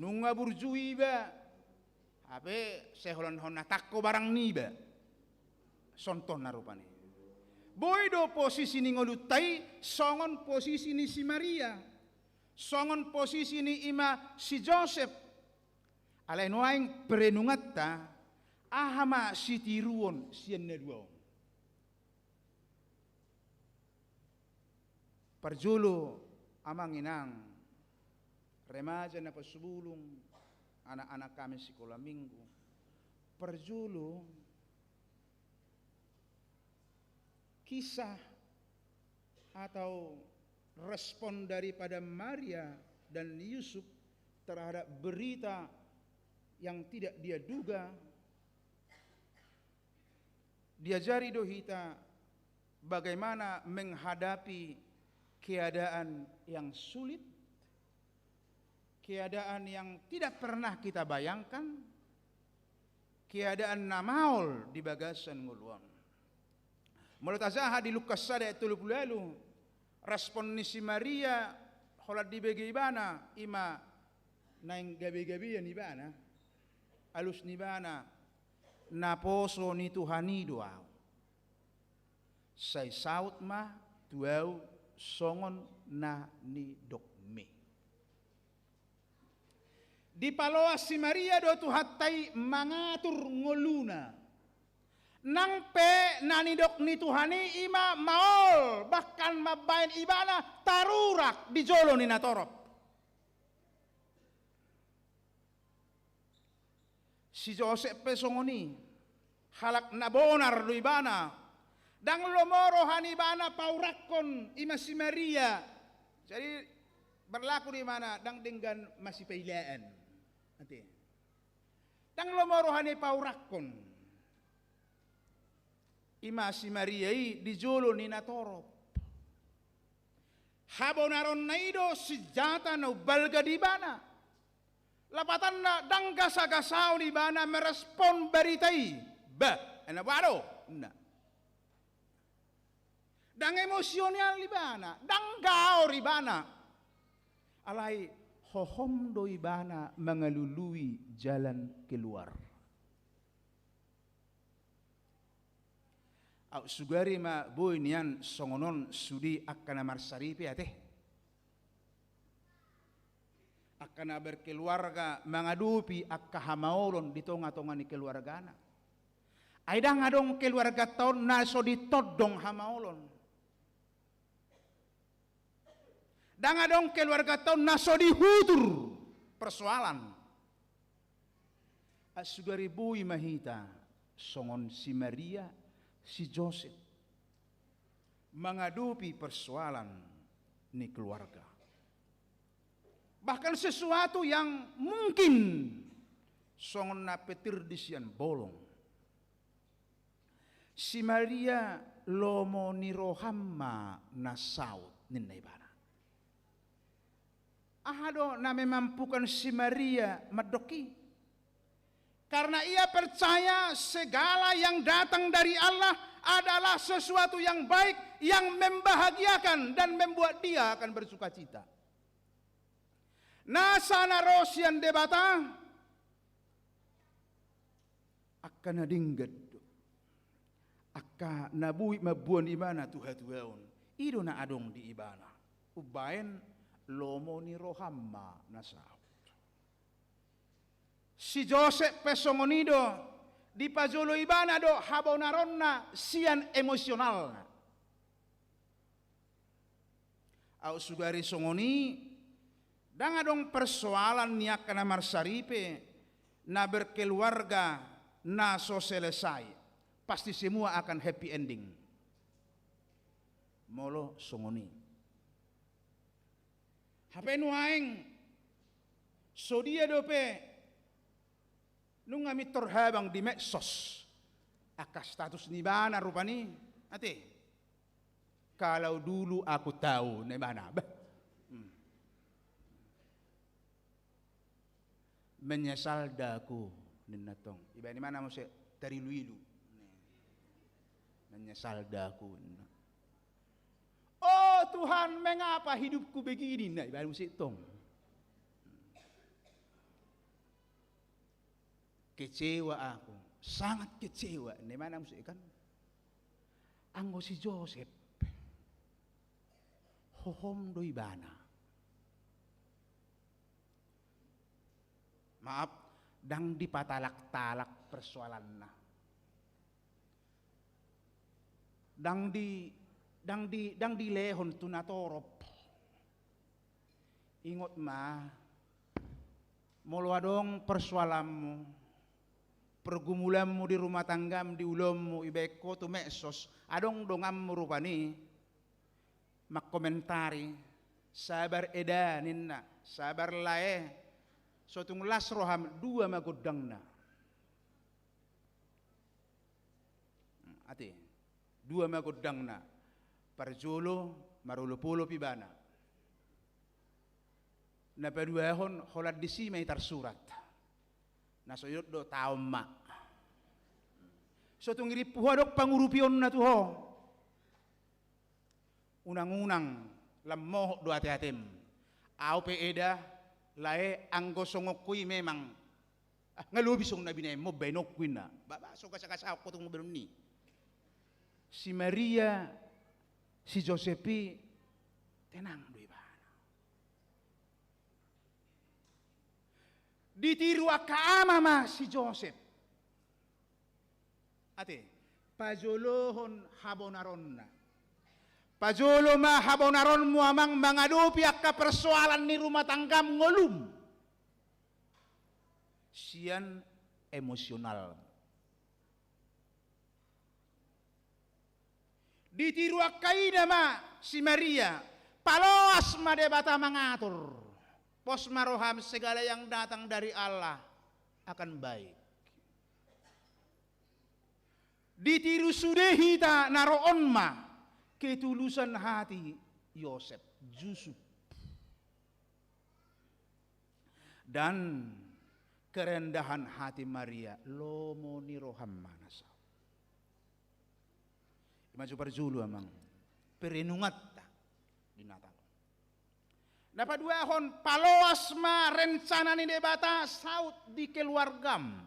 Nunga burju iba, hape sai holan hon na tangko barang niba. Songon na rupani. Boi do posisi ni ngolunta i songon posisi ni si Maria. Songon posisi ni ima si Josep. Alai nuaeng perenunganta, aha ma sitiruon sian na dua on? Parjolo, amang inang, remaja na pasubulung, anak-anak kami sikola minggu. Parjolo, kisah atau respon daripada Maria dan Yusuf terhadap berita yang tidak dia duga, diajari do hita bagaimana menghadapi keadaan yang sulit, keadaan yang tidak pernah kita bayangkan, keadaan na maol di bagasan ngolu on. Molo tajaha di Lukas sada ayat tolu pulu ualu, respon ni si Maria, holan dibege ibana, ima naeng gabe-gabean ibana, alus ni ibana, naposo ni Tuhan i do ahu. Sai saut ma tu ahu songon na nidokmi. Dipaloas si Maria do Tuhanta i mangatur ngoluna. Nang pe na nidok ni Tuhan i ima maol, bahkan mambaen ibana tarurak di jolo ni natorop. Si Josep pe songon i, halak na bonar do ibana. Ndang lomo roha ni ibana paurakkon ima si Maria. Jadi, berlaku do ibana, ndang denggan masipailaan. Ate. Ndang lomo roha ni paurakkon ima si Maria i di jolo ni natorop. Habonaronna i do sinjata na umbalga di ibana. Lapatanna ndang gasa-gasaon ibana merespon barita i. Bah, ena boha do? Nah. Ndang emosional ibana, ndang gaor ibana. Alai hohom do ibana mangalului jalan keluar. Aut sugari ma boi nian songon on sude angka na marsaripe ate. Angka na berkeluarga mangadopi angka hamaolon di tonga-tonga ni keluargana. Ai ndang adong keluarganta on na so ditondong hamaolon. Ndang adong keluarganta on na so dihutur persoalan. Aut sugari boi ma hita songon si Maria, si Josep mangadopi persoalan ni keluarga. Bahkan sesuatu yang mungkin songon na petir di sian bolong. Si Maria, lomo ni roham ma na saut, ninna ibana. Aha do na memampukan si Maria mandok i? Karena ia percaya segala yang datang dari Allah adalah sesuatu yang baik, yang membahagiakan dan membuat dia akan bersukacita. Nasa na ro sian Debata, angka na denggan do. Angka na boi mamboan ibana tu hatuaon. I do na adong di ibana. Umbaen lomo ni roham ma na saut. Si Josep pe songon i do, dipajolo ibana do habonaronna sian emosionalna. Aut sugari songon i, ndang adong persoalan ni angka na marsaripe, na berkeluarga, na so selesai. Pasti semua akan happy ending. Molo songon i. Hape nuaeng, so dia dope nunga mintor habang di medsos. angka status ni ibana rupani, ate. Kalau dulu aku tahu, ninna ibana. Bah. Hmm. Menyesal da aku, ninna tong. Ibaen ibana muse tarilu-ilu. Menyesal da aku, ninna. Oh Tuhan, mengapa hidupku begini? Ninna ibaen muse tong. Kecewa aku, sangat kecewa, ninna ibana muse kan. Anggo si Josep, hohom do ibana. Maaf, ndang dipatalak-talak persoalanna. Ndang di, ndang di, ndang dilehon tu natorop. Ingot ma, molo adong persoalanmu, pergumulanmu di rumah tanggam, di ulaonmu, ibaen ho tu medsos, adong donganmu rupani mangkomentari, sabar eda ninna, sabar lae, so tung las roham, dua ma gondangna. Hmm, ate, dua ma gondangna. Parjolo marolopolop ibana. Na paduahon holan disi ma i tarsurat. Na so idok do taon ma. So tung irimpu ho adong pangurupionna tu ho. Unang-unang lam mohop do ate-atem. Au pe eda, lae, anggo songon ho i memang, ah, nga lobi songon na binaenmu baenonku, ninna. Ba, ba, so gasa-gasa ho tung baenon i. Si Maria, si Josep i, tenang do ibana. Ditiru angka ama ma si Josep. Ate, pajolohon habonaronna. Pajolo ma habonaronmu, amang, mangadopi angka persoalan ni rumah tanggam, ngolum. Sian emosional. Ditiru angka ina ma si Maria, paloas ma Debata mangatur. Pos ma roham, segala yang datang dari Allah akan baik. Ditiru sude hita na ro on ma ketulusan hati Yosep, Yusuf. Dan kerendahan hati Maria, lomo ni roham ma na saut. Ima jo parjolo, amang, perenunganta di Natal. Na paduahon, paloas ma rencana ni Debata saut di keluargam.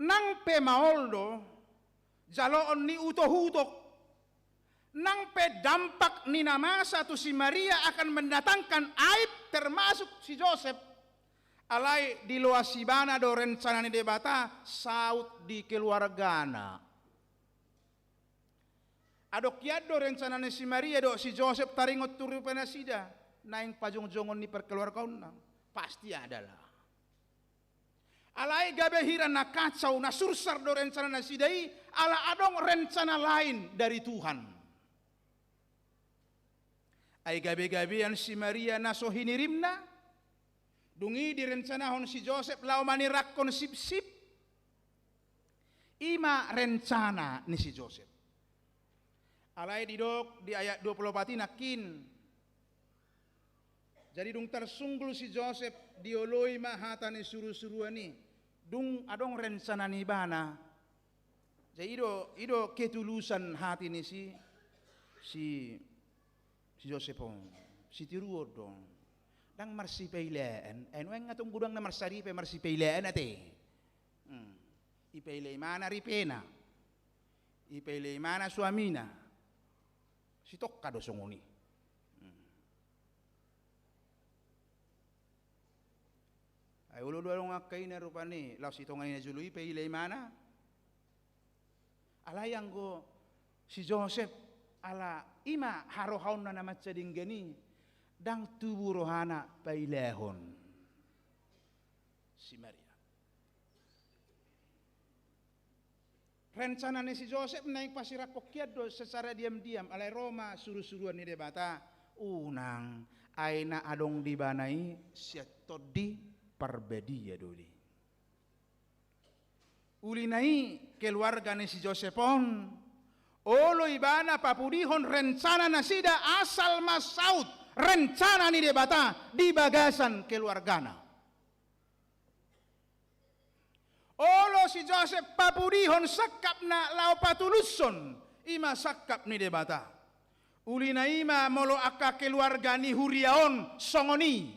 Nang pe maol do jaloon ni utok-utok, nang pe dampak ni na masa tu si Maria akan mendatangkan aib, termasuk si Josep, alai diloas ibana do rencana ni Debata saut di keluargana. Adong hian do rencana ni si Maria dohot si Josep taringot tu rupa nasida naeng pajongjongon ni parkeluargaonna? Pasti ada lah. Alai gabe hira na kacau, na sursar do rencana nasida i, ala adong rencana lain dari Tuhan. Ai gabe-gabean si Maria na so hinirimna, dung i direncanahon si Josep laho manirangkon sipsip. Ima rencana ni si Josep. Alai didok di ayat dua puluh opat i nangkin. Jadi dung tarsunggul si Josep, dioloi ma hata ni surusuruan i. Dung adong rencana ni ibana. Jadi i do, i do ketulusan hati ni si, si, si Josep on. Sitiruon do. Ndang marsipailaan, ai nuaeng nga tung godang na marsaripe marsipailaan ate. Hmm. Ipaila imana ripena. Ipaila imana suamina. Sitongka do songon i. Hmm. Ai olo do adong angka ina rupani, laos sitonga ni na jolo i ipaila imana. Alai anggo si Josep, ala ima harohaonna na mansai denggan i, ndang tubu rohana pailahon si Maria. Rencana ni si Josep naeng pasirangkon hian do secara diam-diam, alai ro ma surusuruan ni Debata, unang, ai na adong di ibana i sian Tondi Parbadia do i. Uli na i keluarga ni si Josep on, olo ibana papudihon rencana nasida, asal ma saut rencana ni Debata di bagasan keluargana. Olo si Josep papudihon sangkapna laho patulushon, i ma sangkap ni Debata. Uli na i ma molo angka keluarga ni huria on songon i.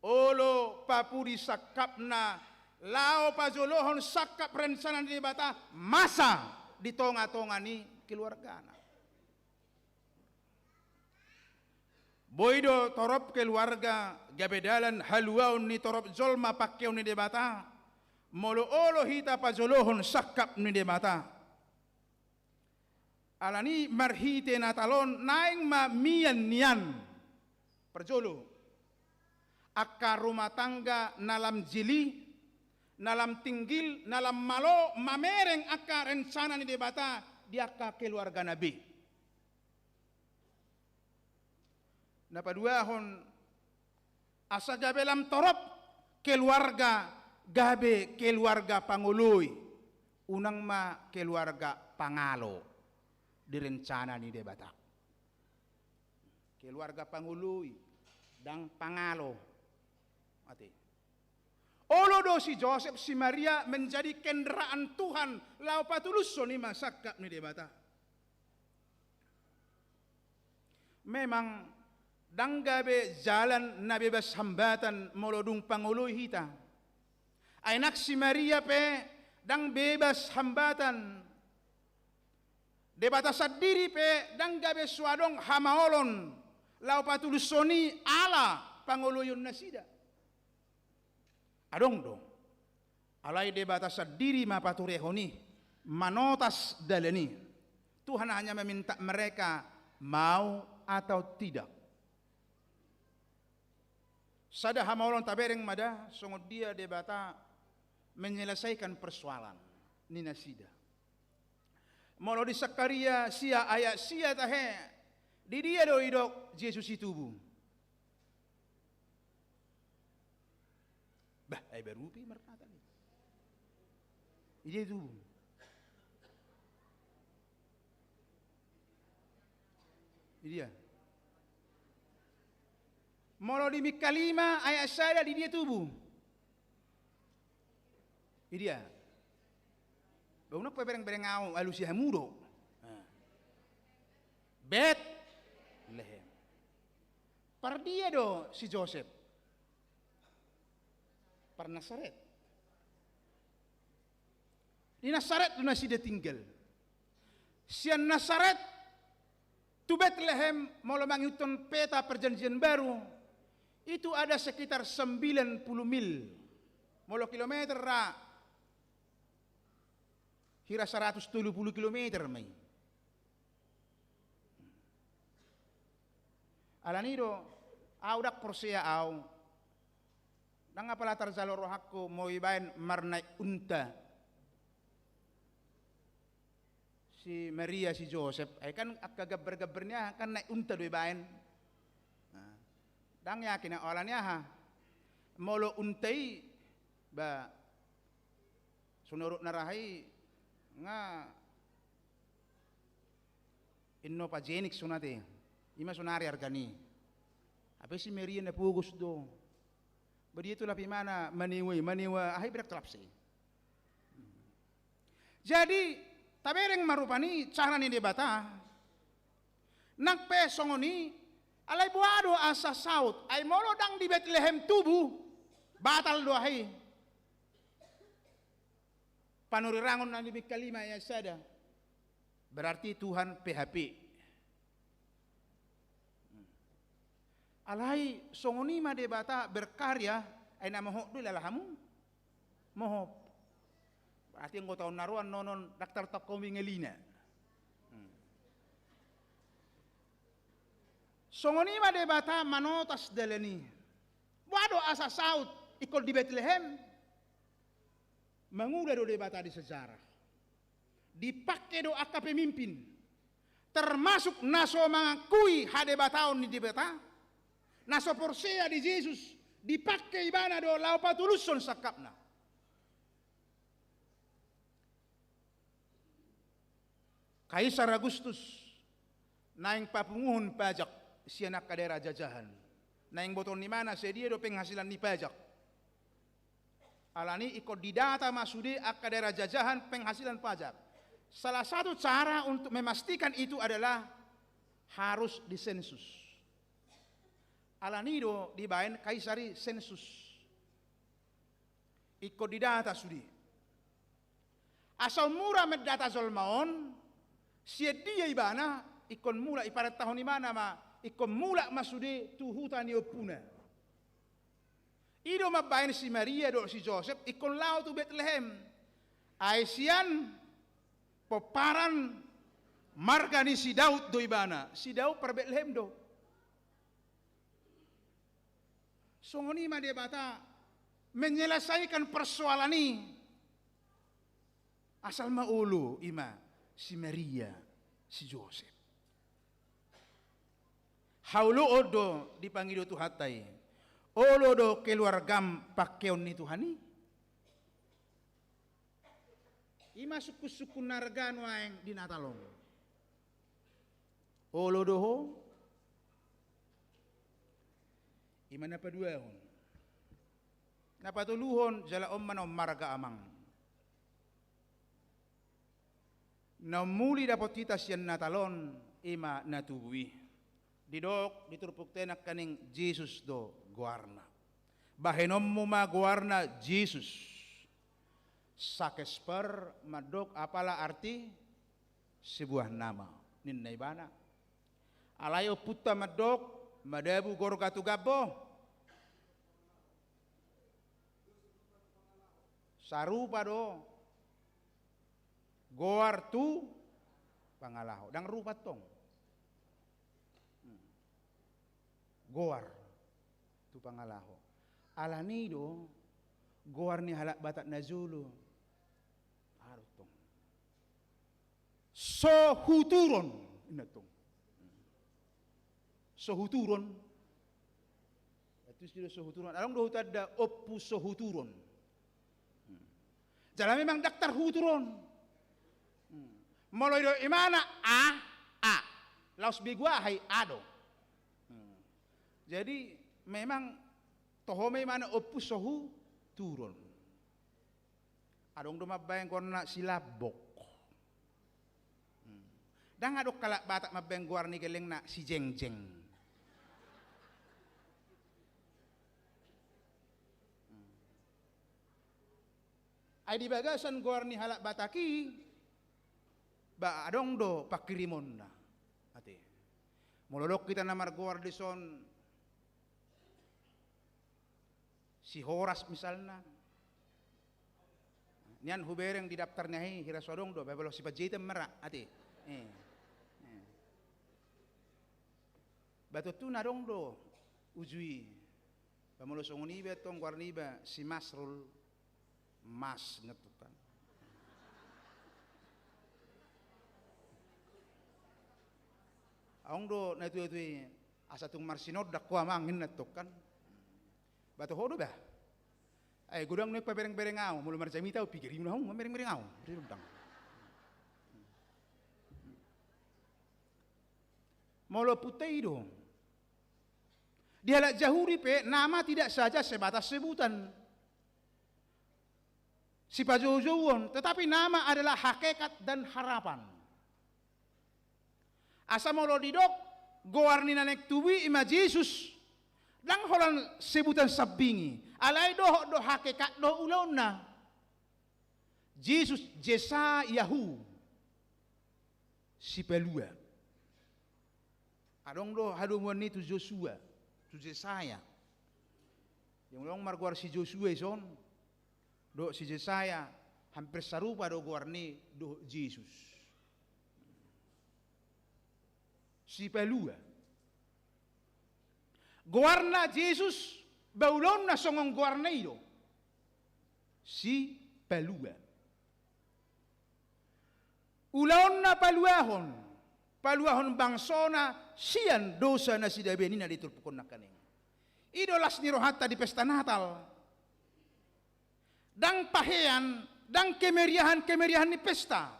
Olo papudi sangkapna laho pajolohon sangkap rencana ni Debata masa di tonga-tonga ni keluargana. Boi do torop keluarga gabe dalan haluaon ni torop jolma pangkeon ni Debata, molo olo hita pajolohon sangkap ni Debata. Alani marhite Natal on naeng ma mian nian. Parjolo, angka rumah tangga na lam jili, na lam tinggil, na lam malo mamereng angka rencana ni Debata di angka keluargana be. Na paduahon, asa gabe lam torop keluarga, gabe keluarga pangoloi, unang ma keluarga pangalo di rencana ni Debata. Keluarga pangoloi, ndang pangalo. Ate. Olo do si Josep, si Maria menjadi kendaraan Tuhan laho patulushon i ma sangkap ni Debata. Memang ndang gabe jalan na bebas hambatan molo dung pangoloi hita. Ai nang si Maria pe ndang bebas hambatan. Debata sandiri pe ndang gabe so adong hamaolon laho patulushon i ala pangoloion nasida. Adong do. Alai Debata sandiri ma paturehon i, manotas dalan i. Tuhan hanya meminta mereka mau atau tidak. Sada hamaolon tabereng ma da, songon dia Debata menyelesaikan persoalan ni nasida. Molo di Sakaria sia ayat sia tahe, di dia do didok Jesus i tubu? Bah, ai baru pe marnata ni. Di dia tubu? Di dia? Molo di Mingka lima ayat sada, di dia tubu? Di dia? Ba unang pe bereng-bereng au, alusi hamu do. Betlehem. Par dia do si Josep? Par Nasaret. Di Nasaret do nasida tinggal. Sian Nasaret tu Betlehem, molo mangihuthon peta Perjanjian Baru, itu ada sekitar sembilan puluh mil. Molo kilometer ra, hira saratus tolu pulu kilometer ma i. Alani do, au ndang porsea au. Ndang apala tarjalo rohangku, molo ibaen marnaek unta si Maria, si Josep, ai kan angka gambar-gambar ni aha kan naek unta do ibaen. Nah, ndang yakin au alani aha. Molo unta i, ba, songon na roha i, nga Innova Zenix sonate, ima sonari argani. Hape si Maria na pogos do. Ba dia tu lap imana manewa i, manewa aha i, berak tu lap si. Jadi, tabereng ma rupani cara ni Debata. Nang pe songon i, alai boha do asa saut, ai molo ndang di Betlehem tubu, batal do aha i. Panurirang on na di Mingka lima ayat sada. Berarti Tuhan P H P. Alai songon i ma Debata berkarya, ai na mohop do i lala hamu. Mohop. Berarti anggo taon na ro annon on ndang tartangkomi ngalina. Songon i ma Debata manotas dalan i. Boha do asa saut ingkon di Betlehem. Mangula do Debata di sejarah. Dipangke do angka pemimpin, termasuk na so mangakui hadebataon ni Debata, na so porsea di Jesus, dipangke ibana do laho patulushon sangkapna. Kaisar Agustus naeng papunguhon pajak sian angka daerah jajahan. Naeng botoon ni ibana sadia do penghasilan ni pajak. Alani ingkon didata ma sude angka daerah jajahan penghasilan pajak. Salah satu cara untuk memastikan itu adalah harus disensus. Alani do dibaen kaisar i sensus. Ingkon didata sude. Asa mura mendata jolma on, sian dia ibana, ingkon mulak, iparentahon ibana ma, ingkon mulak ma sude tu huta ni ompuna. I do mambaen si Maria dohot si Josep ingkon laho tu Betlehem. Ai sian pomparan marga ni si Daud do ibana. Si Daud par Betlehem do. Songon i ma Debata menyelesaikan persoalan i. Asal ma olo i ma si Maria, si Josep. Haoloan do dipangido Tuhanta i. Olo do keluargam pangkeon ni Tuhan i. I ma sungkun-sungkun na arga nuaeng di Natal on. Olo do ho? I ma na paduahon. Na patoluhon, jala on ma na ummarga amang. Na umuli dapot hita sian Natal on, i ma na tubu i. Didok di turpukta i nangkaning Jesus do goarna. Bahenonmu ma goarna Jesus. Sakesper mandok apala arti sebuah nama, ninna ibana. Alai ompunta mandok, madabu gorga tu gambo. Sarupa do goar tu pangalaho. Ndang rupa tong. Hmm. Goar tu pangalaho. Alani do goar ni halak Batak na jolo. Adong tong. Sohuturon, inna tong. Sohuturon. Itu istilah sohuturon. Adong do hutanda Ompu Sohuturon. Hmm. Jala memang ndang tarhutur on. Hmm. Molo didok ibana a, a. Laos begu aha i, a do. Hmm. Jadi memang toho ma ibana Ompu Sohuturon. Adong do mambaen goarna si Lambok. Hmm. Ndang adong halak Batak mambaen goar ni gellengna si Jengjeng. Hmm. Ai di bagasan goar ni halak Batak i, ba adong do pangkirimonna. Ate. Molo adong hita na margoar dison, si Horas misalna. Nian hubereng di daftar ni aha i, hira so adong do, ba molo si Panjaitan ma ra, ate. Eh. Eh. Ba tontu na adong do uju i. Ba molo songon iba tong goar niba si Masrul, Mas ngettukan. Adong do na tuatua i, asa tung marsinondang ho amang, ninna tong kan. Ba toho do ba. Ai godang nuaeng paberengbereng ahu, molo marjamita ahu, piga ribu na hau, mamerengbereng ahu. Molo ompunta i do. Di halak Jahudi pe nama tidak saja sebatas sebutan. Sipajoujouon, tetapi nama adalah hakikat dan harapan. Asa molo didok goar ni na naeng tubu i, i ma Jesus, ndang holan sebutan sambing i, alai dohot do hakikat dohot ulaonna. Jesus Jesayahu, Sipalua. Adong do hadomuan ni tu Josua, tu Jesaya. Yang ulang margoar si Josua ison dohot si Jesaya, hampir sarupa do goar ni dohot Jesus. Sipalua. Goarna Jesus, ba ulaonna songon goarna i do. Sipalua. Ulaonna paluahon, paluahon bangsona sian dosa na sidabean i na di turpuk on nangkaning. I do las ni rohanta di pesta Natal. Ndang pahean, ndang kemeriahan-kemeriahan ni pesta.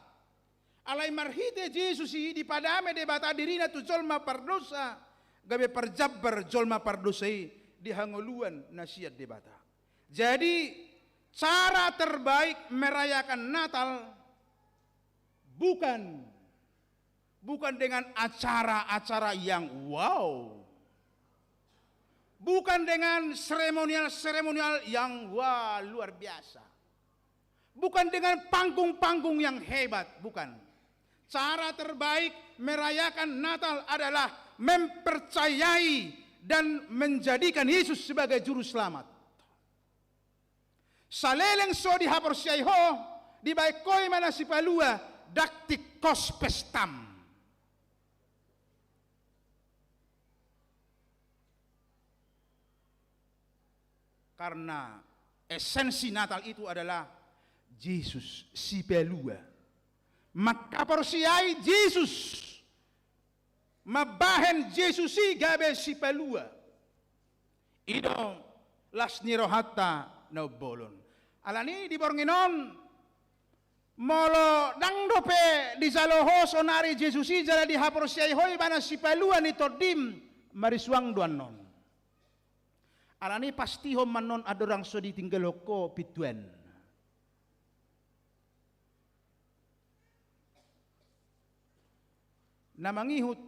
Alai marhite Jesus i dipadame Debata dirina tu jolma pardosa, gabe parjambar jolma pardosa i di hangoluan na sian Debata. Jadi, cara terbaik merayakan Natal bukan, bukan dengan acara-acara yang wow. Bukan dengan seremonial-seremonial yang wah, luar biasa. Bukan dengan panggung-panggung yang hebat, bukan. Cara terbaik merayakan Natal adalah mempercayai dan menjadikan Yesus sebagai juru selamat. Saleleng so dihaporseai ho, dibaen ho i ma na sipalua, dang tingkos pestam. Karena esensi Natal itu adalah Jesus sipalua. Manghaporseai Jesus, mambahen Jesus i gabe sipalua. I do las ni rohanta na umbolon. Alani di borngin on, molo dang dope dijalo ho sonari Jesus i jala dihaporseai ho ibana sipalua ni tondim, marisuang do annon. Alani pastihon ma annon andorang so ditinggalhon ho pintuan. Na mangihut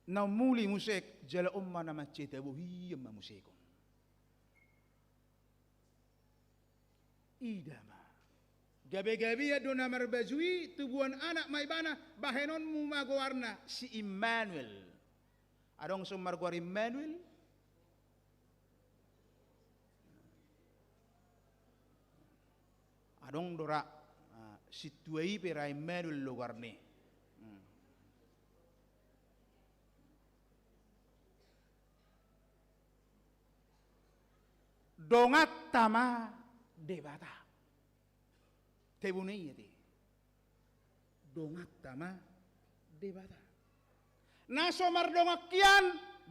na ummuli muse, jala on ma na mansai tabohi, on ma musekon. Ida ma. Gabe-gabean do na marbaju i, tubuan anak ma ibana, bahenonmu ma goarna si Immanuel. Adong so margoar Immanuel? Adong do ra, ah, sintua i pe ra Immanuel do goarna i. Hmm. Donganta ma Debata. Tebuna i ate. Donganta ma Debata. Na so mardongan hian,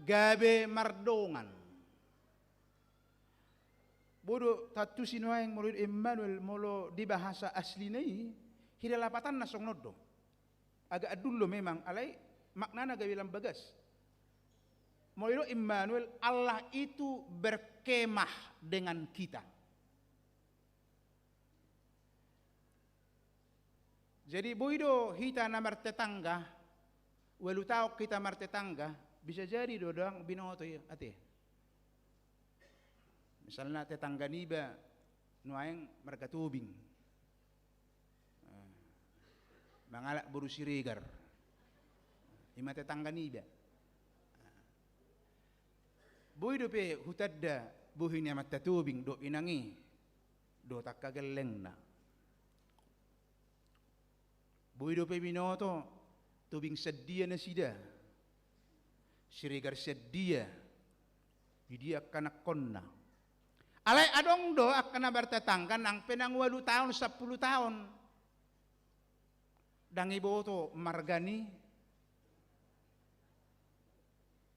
gabe mardongan. Boi do tantu sinuaeng molo Immanuel, molo di bahasa aslina i, hira lapatanna songon on do. Agak adul do memang, alai maknana gabe lam bagas. Molo didok Immanuel, Allah itu berkemah dengan kita. Jadi boi do hita na martetangga, ualu taon hita martetangga, bisa jadi do dang binoto i ate. Misalna tetangga niba nuaeng marga Tobing. Eh, mangalap boru Siregar. I ma tetangga niba. Boi dope hutanda bohi ni amanta Tobing dohot inang i dohot angka gellengna. Boi dope binoto, Tobing sian dia nasida, Siregar sian dia, di dia angka anakkonna. Alai adong do angka na martetangga nang pe nang ualu taon, sampulu taon. Dang diboto marga ni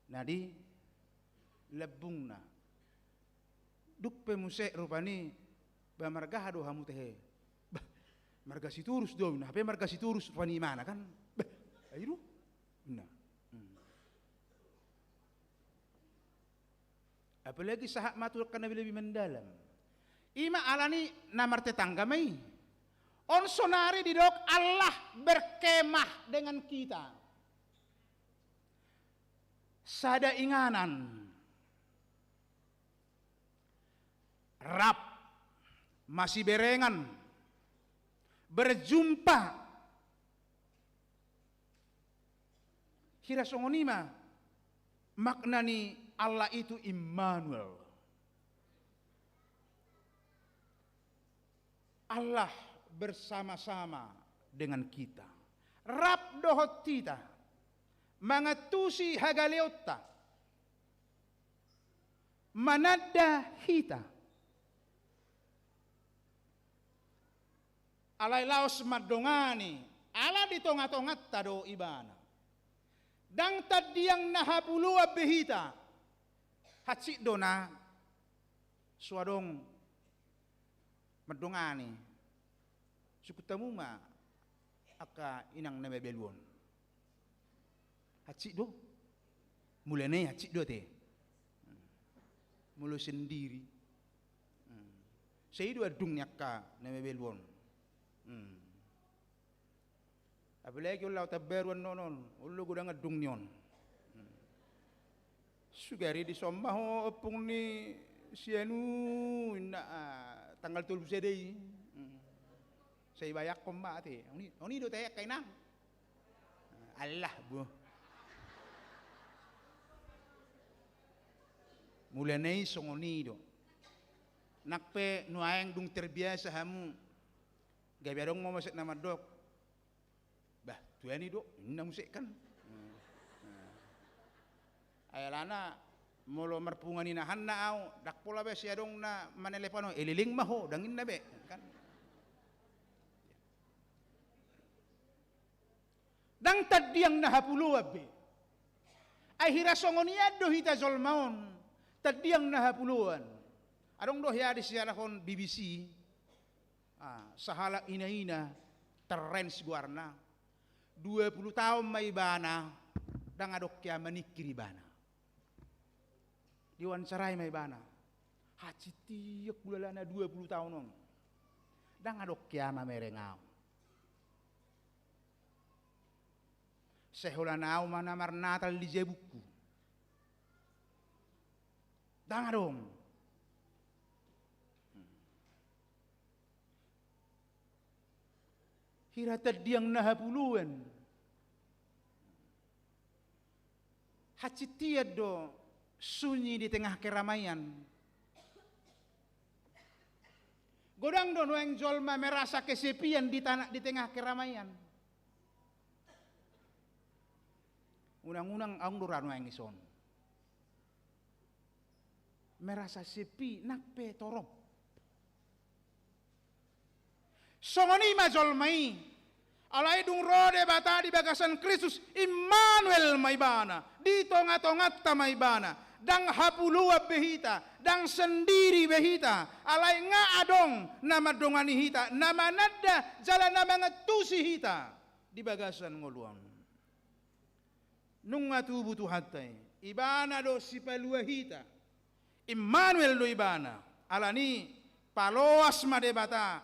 na di lambungna. Dung pe muse rupani, ba marga aha do hamu tehe? Bah, marga Sitorus do, na hape marga Sitorus rupani imana kan. Bah, ai do. Nah. Hmm. Apalagi sahat ma tu angka na lebih mendalam. I ma alani na martetangga ma i. On sonari didok Allah berkemah dengan kita. Sada inganan. Rap. Masiberengan. Berjumpa. Hira songon i ma makna ni Allah itu Immanuel. Allah bersama-sama dengan kita. Rap dohot hita, mangantusi hagaleonta, mananda hita. Alai laos mandongani, ala di tonga-tonganta do ibana. Ndang tandiang na habuloan be hita. Hansit do na so adong mandongani. Sungkun hamu ma angka inang na mabalu on. Hansit do. Mulana i hansit do ate. Molo sendiri. Sai do andung ni angka na mabalu on. Apalagi on laho tambaru annon on, on do godang andung ni on. Sugari dison ma ho ompung ni si anu, inna, ah, tanggal tolu sada i. Sai bayangkon ma ate. On i, on i do ate angka inang. Allah, bo. Mulana i songon i do. Nang pe nuaeng dung terbiasa hamu. Gabe adong ma muse na mandok. Bah, tuani do, inna muse kan. Ai alana molo marpungu ni nahanna au, ndang pola be sai adong na manelepon ho, eleleng ma ho, ndang inna be, kan. Ndang tandiang na hapuloan be. Ai hira songon i an do hita jolma on, tandiang na hapuloan. Adong do hea disialahon B B C. Ah, sahalak inaina, Terence goarna. Dua pulu taon ma ibana, ndang adong hea maningkir ibana. Diwawancarai ma ibana. Hansit tiak hulalana dua pulu taon on. Ndang adong hea mamereng au. Sai holan au ma na marnatal di jabungku. Ndang adong. Hira tandiang na hapuloan. Hansit tiak do sunyi di tengah keramaian. Godang do nuaeng jolma merasa kesepian di tana-, di tengah keramaian. Unang-unang adong do ra nuaeng ison. Merasa sepi, nang pe torop. Songon i ma jolma i. Alai dung ro Debata di bagasan Kristus, Immanuel ma ibana. Di tonga-tonganta ma ibana. Ndang hapuloan be hita, ndang sendiri be hita. Alai nga adong na mandongani hita, na mananda jala na mangantusi hita di bagasan ngolu on. Nunga tubu Tuhanta i. Ibana do sipalua hita. Immanuel do ibana. Alani paloas ma Debata.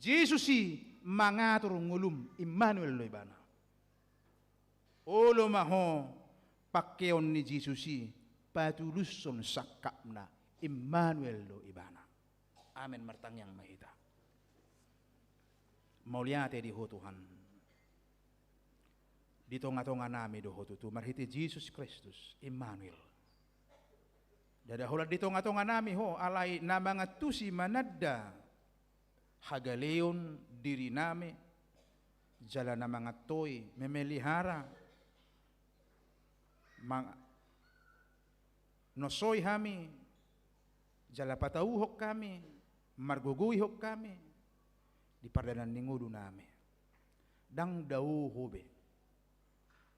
Jesus i mangatur ngolum. Immanuel do ibana. Olo ma ho pangkeon ni Jesus i patulushon sangkapna. Immanuel do ibana. Amen. Martangiang ma hita. Mauliate di Ho Tuhan. Di tonga-tonga nami do Ho tutu marhite Jesus Kristus, Immanuel. Ndada holan di tonga-tonga nami Ho, alai na mangantusi mananda hagaleon diri nami, jala na mangantoi, memelihara, mang-, nosoi hami, jala patauhon hami, margogoihon hami di pardanan ni ngolu nami. Ndang dao Ho be.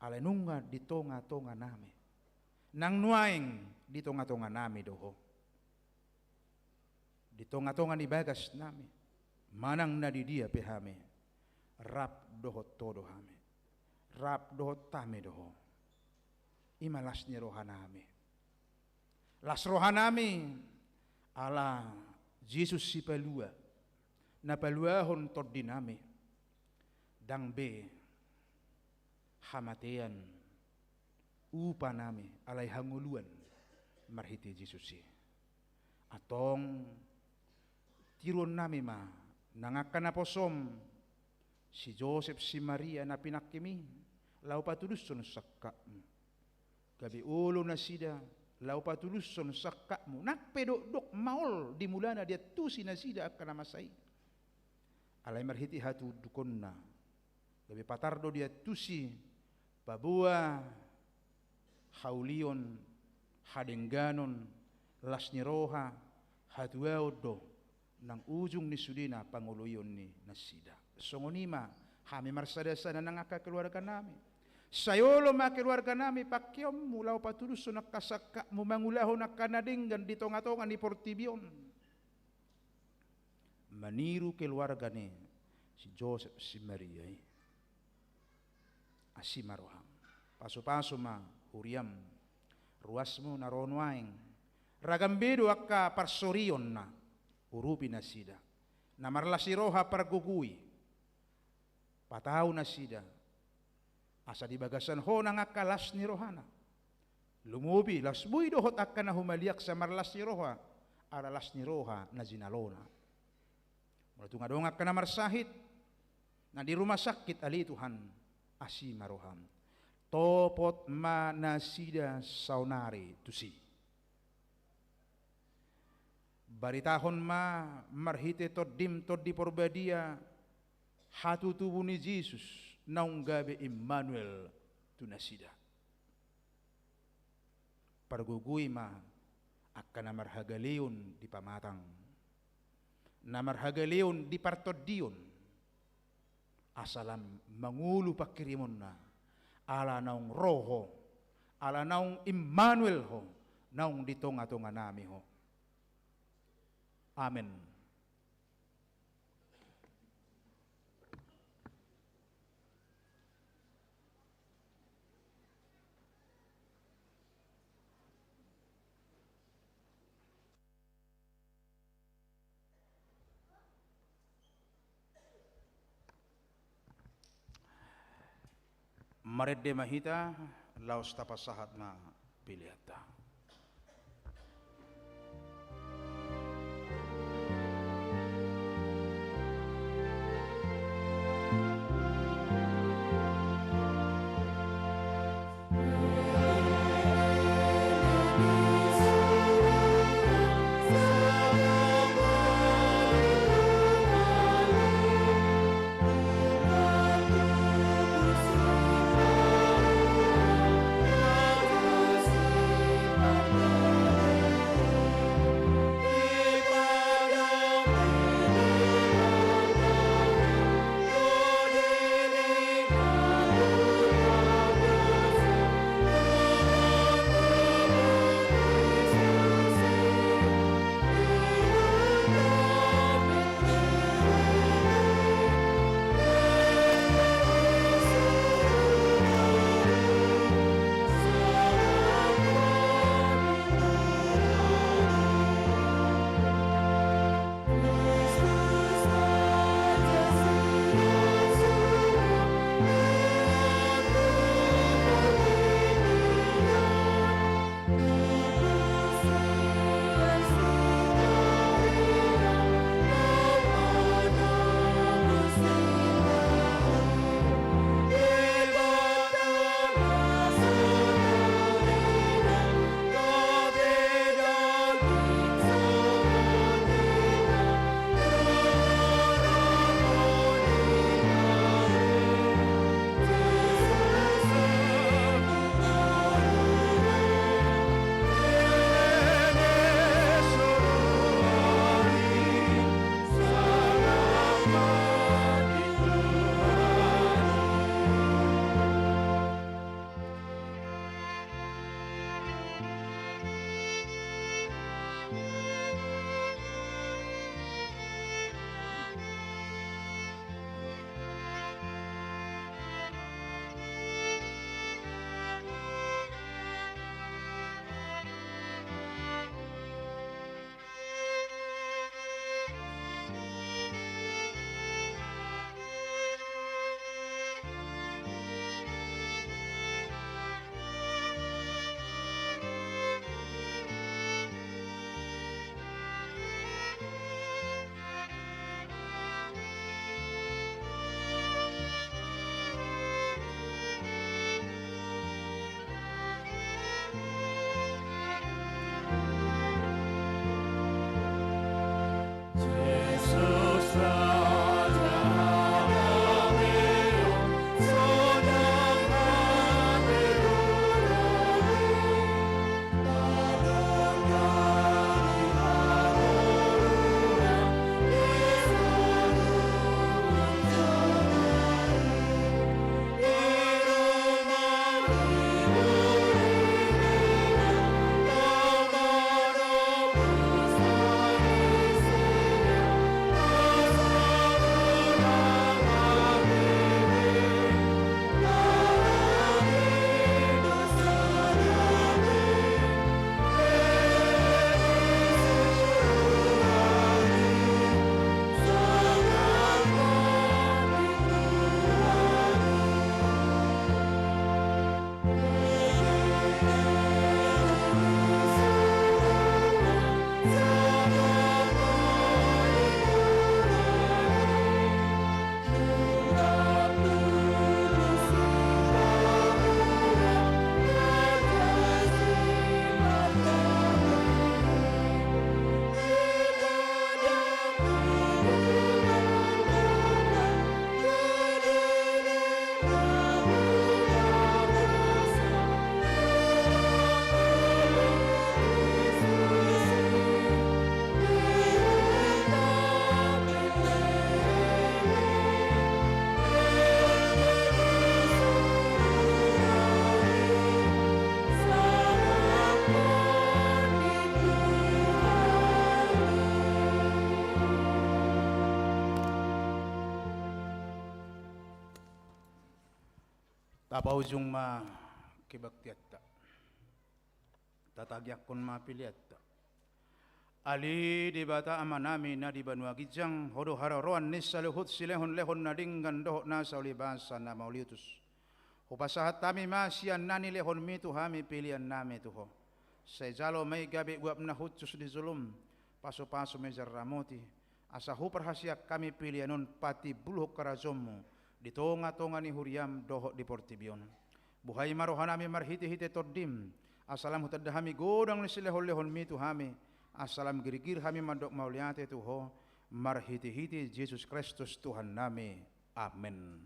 Alai nunga di tonga-tonga nami. Nang nuaeng di tonga-tonga nami do Ho. Di tonga-tonga ni bagas nami. Manang na di dia pe hami. Rap dohot Ho do hami. Rap dohot hami do Ho. I ma las ni roha nami. Las roha nami, ala Jesus sipalua, na paluahon tondi nami, ndang be hamatean upa nami, alai hangoluan marhite Jesus i. Antong tiruon nami ma, nang angka naposom, si Josep, si Maria, na pinangkimi, laho patulushon sangkapmu. Gabe olo nasida, laho patulushon sangkapmu. Nang pe dokdok maol di mulana diantusi nasida angka na masa i. Alai marhite hatundukonna. Gabe patar do diantusi, paboa haulion, hadengganon, las ni roha, hatuaon do, nang ujung ni sudena pangoloion ni nasida. Songon i ma, hami marsada-sada nang angka keluarga nami. Sai olo ma keluarga nami pangkeonmu laho patulushon angka sangkapmu mangulahon angka na denggan di tonga-tonga ni portibi on. Maniru keluarga ni si Josep si Maria i. Asi ma roham. Pasupasu ma huriam, ruasmu na ro nuaeng. Ragam be do angka parsorionna, urupi nasida. Na marlas ni roha pargogoi, patau nasida, asa di bagasan Ho nang angka las ni rohana. Lumobi, laos boi dohot angka na humaliang sai marlas ni roha, ala las ni roha na jinalona. Molo tung adong angka na marsahit, na di rumah sakit, ale Tuhan, asi ma roham. Topot ma nasida saonari tusi. Baritahon ma marhite Tondim, Tondi Porbadia, hatutubu ni Jesus, naung gabe Immanuel tu nasida. Pargogoi ma angka na marhagaleon di pamatang, na marhagaleon di partondion, asa lam mangolu pangkirimonna, ala naung ro Ho, ala naung Immanuel Ho, naung di tongatonganami Ho. Amen. Marende ma hita, laos tapasahat ma pilihanta. Tapaujung ma kebaktianta. Tatagiangkon ma peleanta. Ale Debata Amanami na di banua ginjang, Ho do haroroan ni saluhut silehonlehon na denggan dohot nasa ulibasa na mauliutus. Hupasahat hami ma sian na nilehonMi tu hami peleannami tu Ho. Sai jalo ma i gabe uap na hushus di joloM, pasupasuMu i jamot i, asa huparhaseang hami pelean on patimbulhon harajaonMu di tongatonga ni huriaM dohot di portibi on. Buhai ma rohanami marhitehite TondiM, asa lam hutanda hami godang ni silehonlehonMi tu hami, asa lam girgir hami mandok mauliate tu Ho, marhitehite Jesus Kristus Tuhannami. Amen.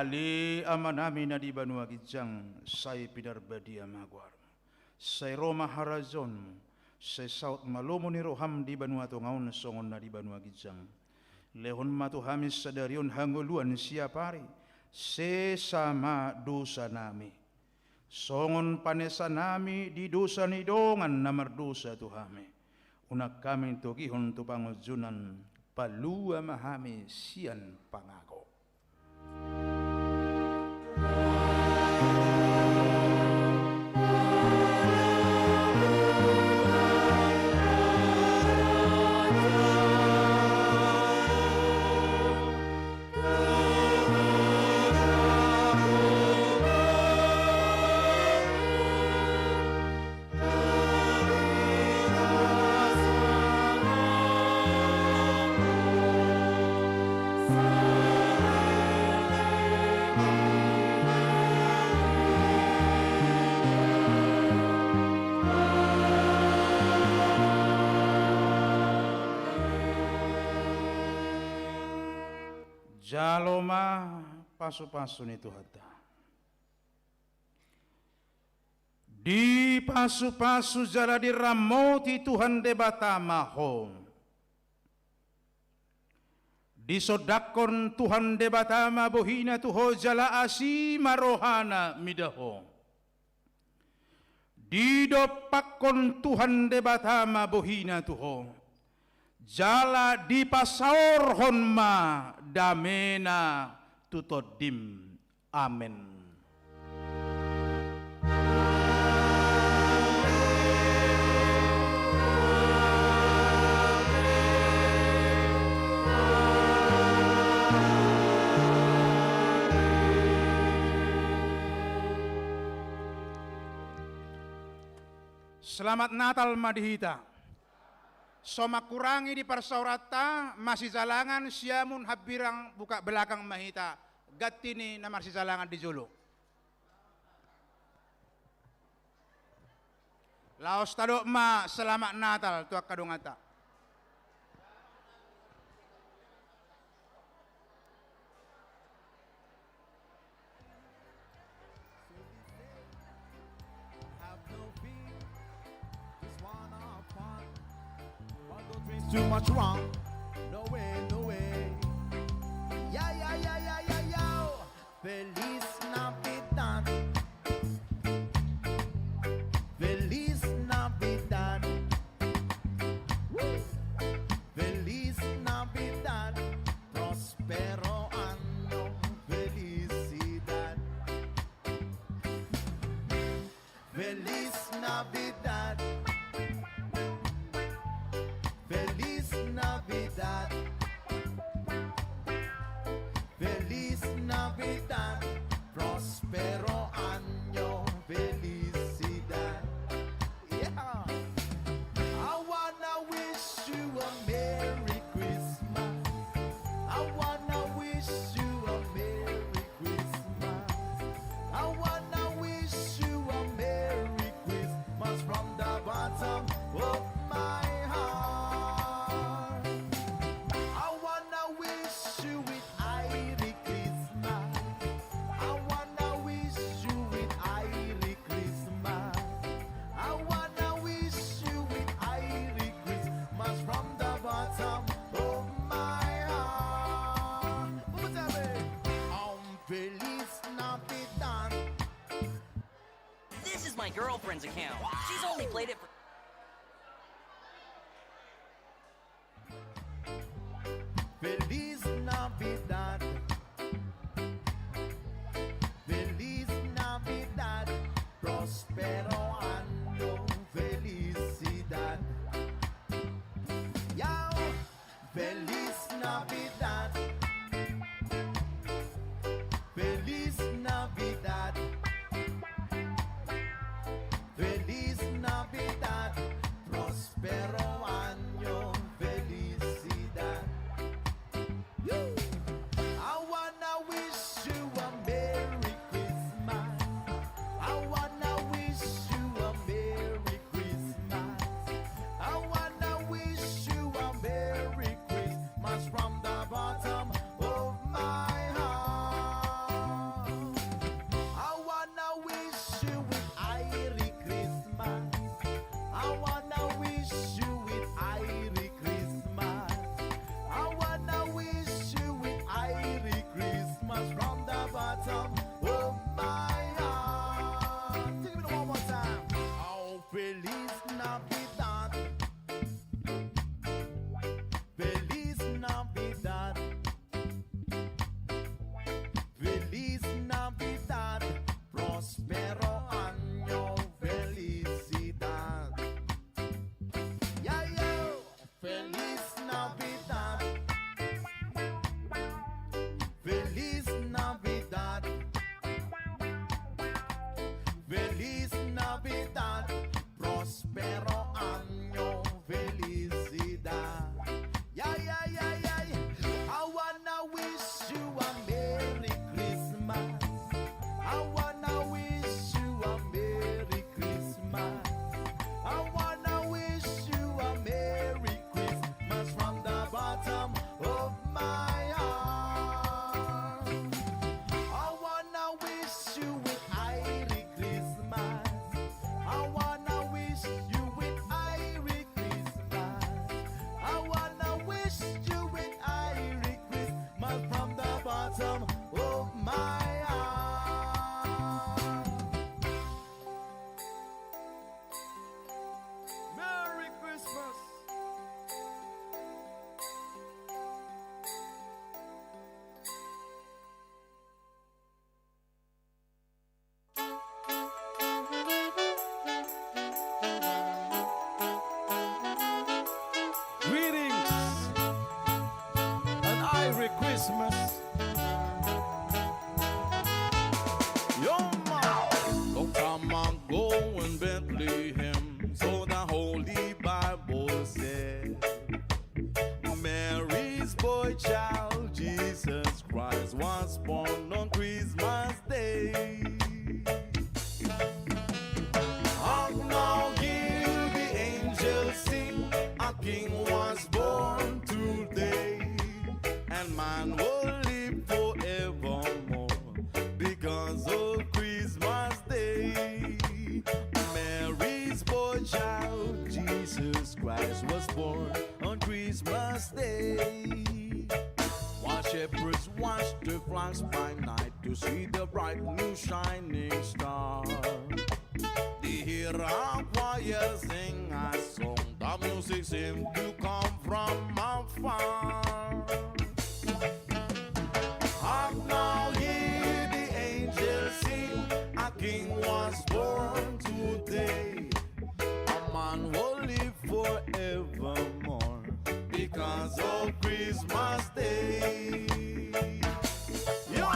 Ale Amanami na di banua ginjang, sai pinarbadia ma goarMu. Sai ro ma harajaonMu, sai saut ma lomo ni rohaM di banua tonga on songon na di banua ginjang. Lehon ma tu hami sadari on hangoluan siapari, sesa ma dosanami. Songon panesanami di dosa ni dongan na mardosa tu hami. Unang hami togihon tu pangunjunan, palua ma hami sian pangago. Jalo ma pasupasu ni Tuhanta. Dipasupasu jala diramoti Tuhan Debata ma ho. Disondangkon Tuhan Debata ma bohiNa tu ho jala asi ma rohaNa mida ho. Didompakkon Tuhan Debata ma bohiNa tu ho, jala dipasaorhon ma dameNa tu tondim. Amen. Selamat Natal ma di hita. So mangkurangi di parsaoranta, masijalangan siamun hambirang buka belakang ma hita, ganti ni na marsijalangan di jolo. Laos tadok ma selamat Natal tu angka donganta. Too much wrong. No way, no way. Yeah, yeah, yeah, yeah, yeah, yo. Feliz Navidad. Feliz Navidad. Woo! Feliz Navidad. Prospero anno, felicidad. Feliz Navidad. Feliz Navidad. Feliz Navidad. Prospero anno, felicidad. Yeah. I wanna wish you a Merry Christmas. I wanna wish you a Merry Christmas. I wanna wish you a Merry girlfriend's account. She's only played it for Feliz Navidad. Feliz Navidad. Próspero año, felicidad. Yao. Feliz Navidad. Feliz Navidad. Feliz Navidad. Próspero año, felicidad. Yoo! I wanna wish you a Merry Christmas. I wanna wish you a Merry Christmas. I wanna wish you a Merry Christmas from the bottom of my heart. I wanna wish you with Airy Christmas. I wanna wish you with Airy Christmas. I wanna wish you with Airy Christmas from the bottom of my heart. Take it one more time. Oh, Feliz Navidad. Feliz Navidad. Feliz Navidad. Próspero año, felicidad. Yao! Feliz Navidad. Feliz Navidad. Feliz Navidad. Próspero año, felicidad. Yao, yao, yao, yao. I wanna wish you a Merry Christmas. I wanna wish you a Merry Christmas. I wanna wish you a Merry Christmas from the bottom of my heart. I wanna wish you with Airy Christmas. I wanna wish you with Airy Christmas. I wanna wish you with Airy Christmas from the bottom of my heart. Merry Christmas. Greetings and Airy Christmas. Yo, ma. Long time ago in Bethlehem, so the Holy Bible said, Mary's boy child, Jesus Christ, was born on Christmas Day. Hark now, hear the angels sing, a king was born today, and man will live forevermore because of Christmas Day. Mary's boy child, Jesus Christ, was born on Christmas Day. While shepherds watched the flocks by night to see the bright new shining star, they hear a choir sing a song. The music seemed to come from afar. Hark now, hear the angels sing, a king was born today. A man will live forevermore because of Christmas Day. Yo!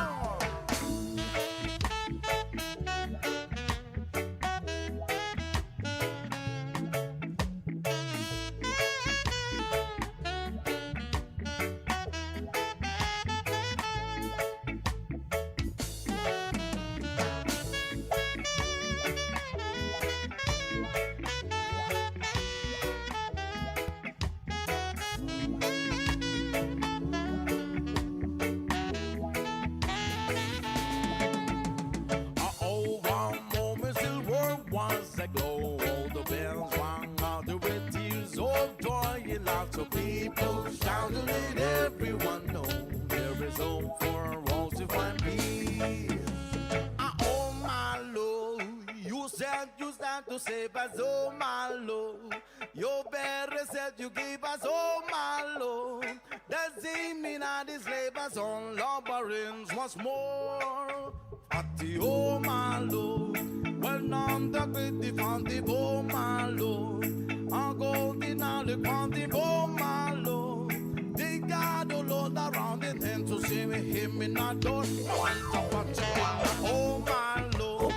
to save us, oh my Lord. Your very self you gave us, oh my Lord. That same night is labors on Lord Barons once more. At the, oh my Lord, well known the great defending, oh my Lord. A golden hour found him, oh my Lord. They gather all around him and to see him in a door. Oh my Lord,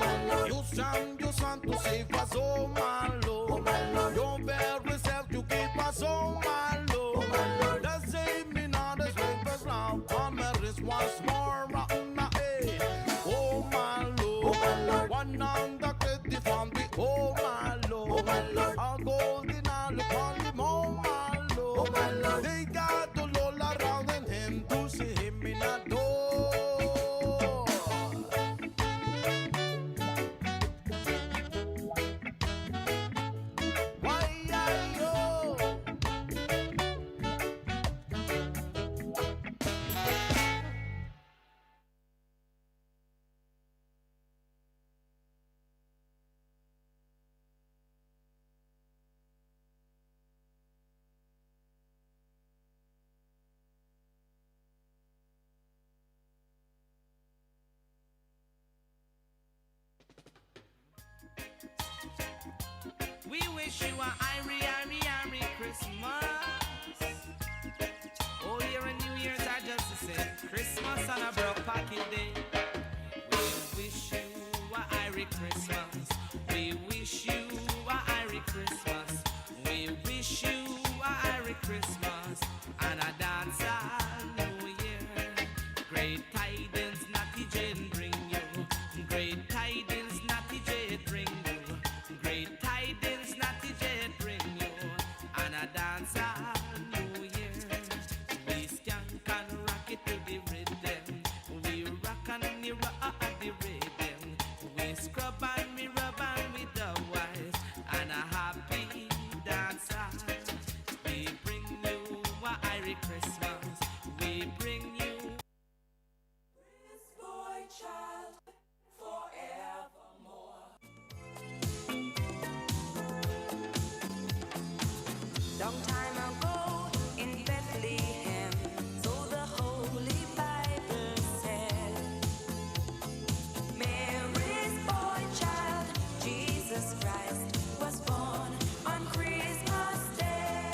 you send your son to save us, oh my Lord. Your very self you gave us, oh my Lord. The same in others, let us love, come and raise once more. Eh. Oh my Lord, one on the great defending, oh my Lord. A golden hour found him, oh my Lord. They gather all around him to see him in a door. Why are you? We wish you a Iri, Iri, Iri Christmas. Old Year and New Year's are just the same. Christmas on a broke pocket day. We wish you a Iri Christmas. We wish you a Iri Christmas. We wish you a Iri Christmas and a dancehall New Year. Great tidings Natty Jane bring you. Great tidings Natty Jane bring you. Great tidings Natty Jane bring you. And a dancehall New Year. We skank and rock it to the rhythm. We rock and we rock at the rhythm. We scrub and we rub and we do wise. And a happy dancehall. We bring you a Iri Christmas. We bring you Prince boy child forevermore. Long time ago in Bethlehem, so the Holy Bible said, Mary's boy child, Jesus Christ, was born on Christmas Day.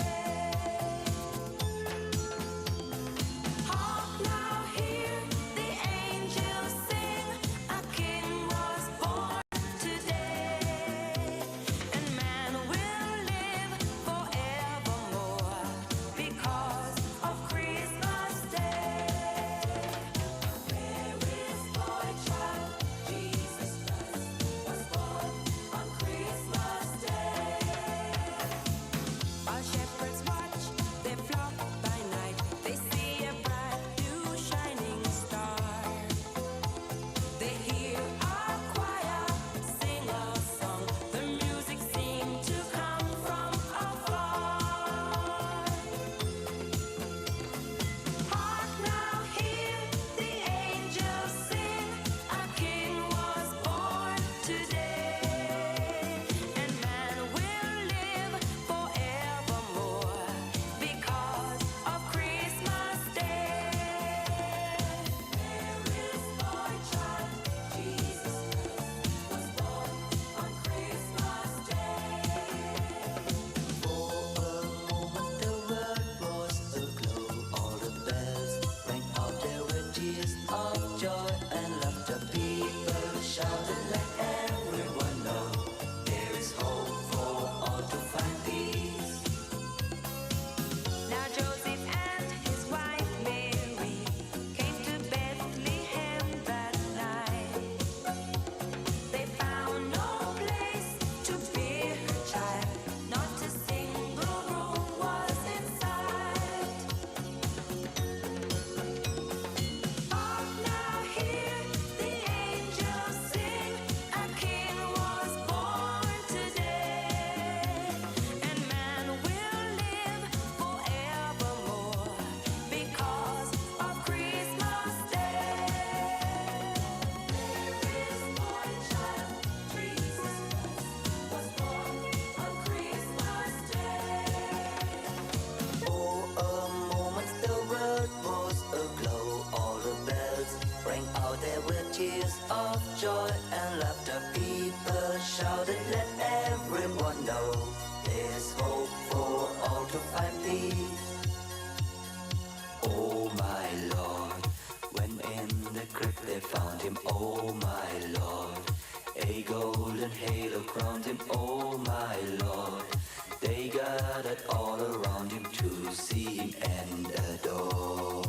found him, oh my Lord. A golden halo crowned him, oh my Lord. They gathered all around him to see him and adore.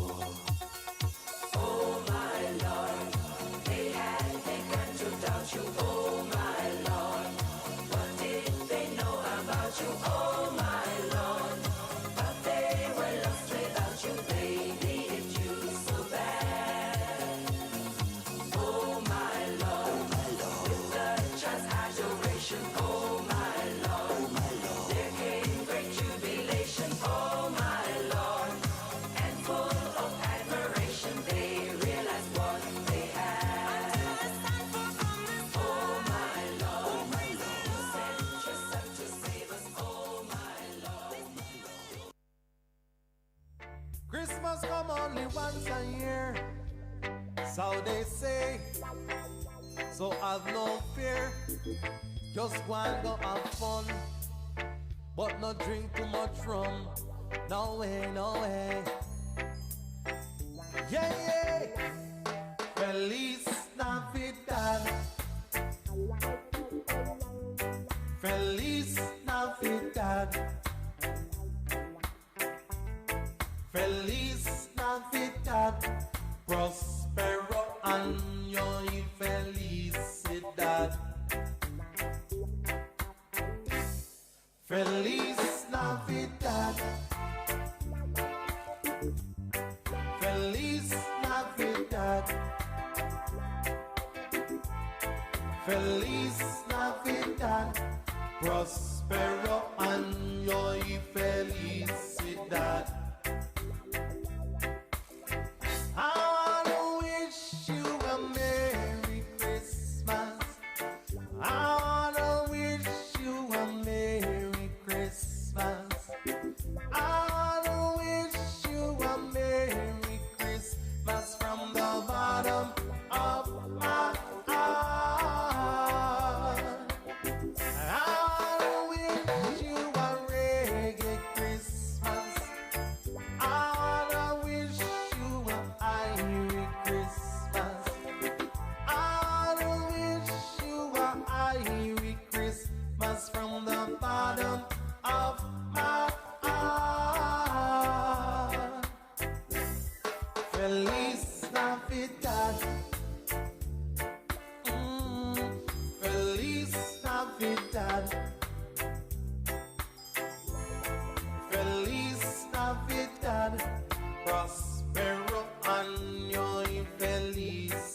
Oh my Lord, they had begun to doubt you, oh my Lord. What did they know about you, oh my Lord? But they were lost without you, they needed you so bad. Oh my Lord, with the child's adoration, oh my Lord, there came great jubilation, oh my Lord, and full of admiration, they realized what they had. Oh my Lord, you sent your son to save us, oh my Lord. Christmas come only once a year, so they say. So have no fear, just go and go have fun, but no drink too much rum. No way, no way. Yeah, yeah. Feliz Navidad. Feliz Navidad. Feliz Navidad, próspero año y felicidad. Feliz Navidad. Feliz Navidad. Feliz Navidad, próspero año y felicidad. I wanna wish you a Merry Christmas. I wanna wish you a Merry Christmas. I wanna wish you a Merry Christmas from the bottom of my heart. I wanna wish you a reggae Christmas. I wanna wish you a Irish Christmas. I wanna wish you a Irish Christmas from the bottom of my heart. Feliz Navidad.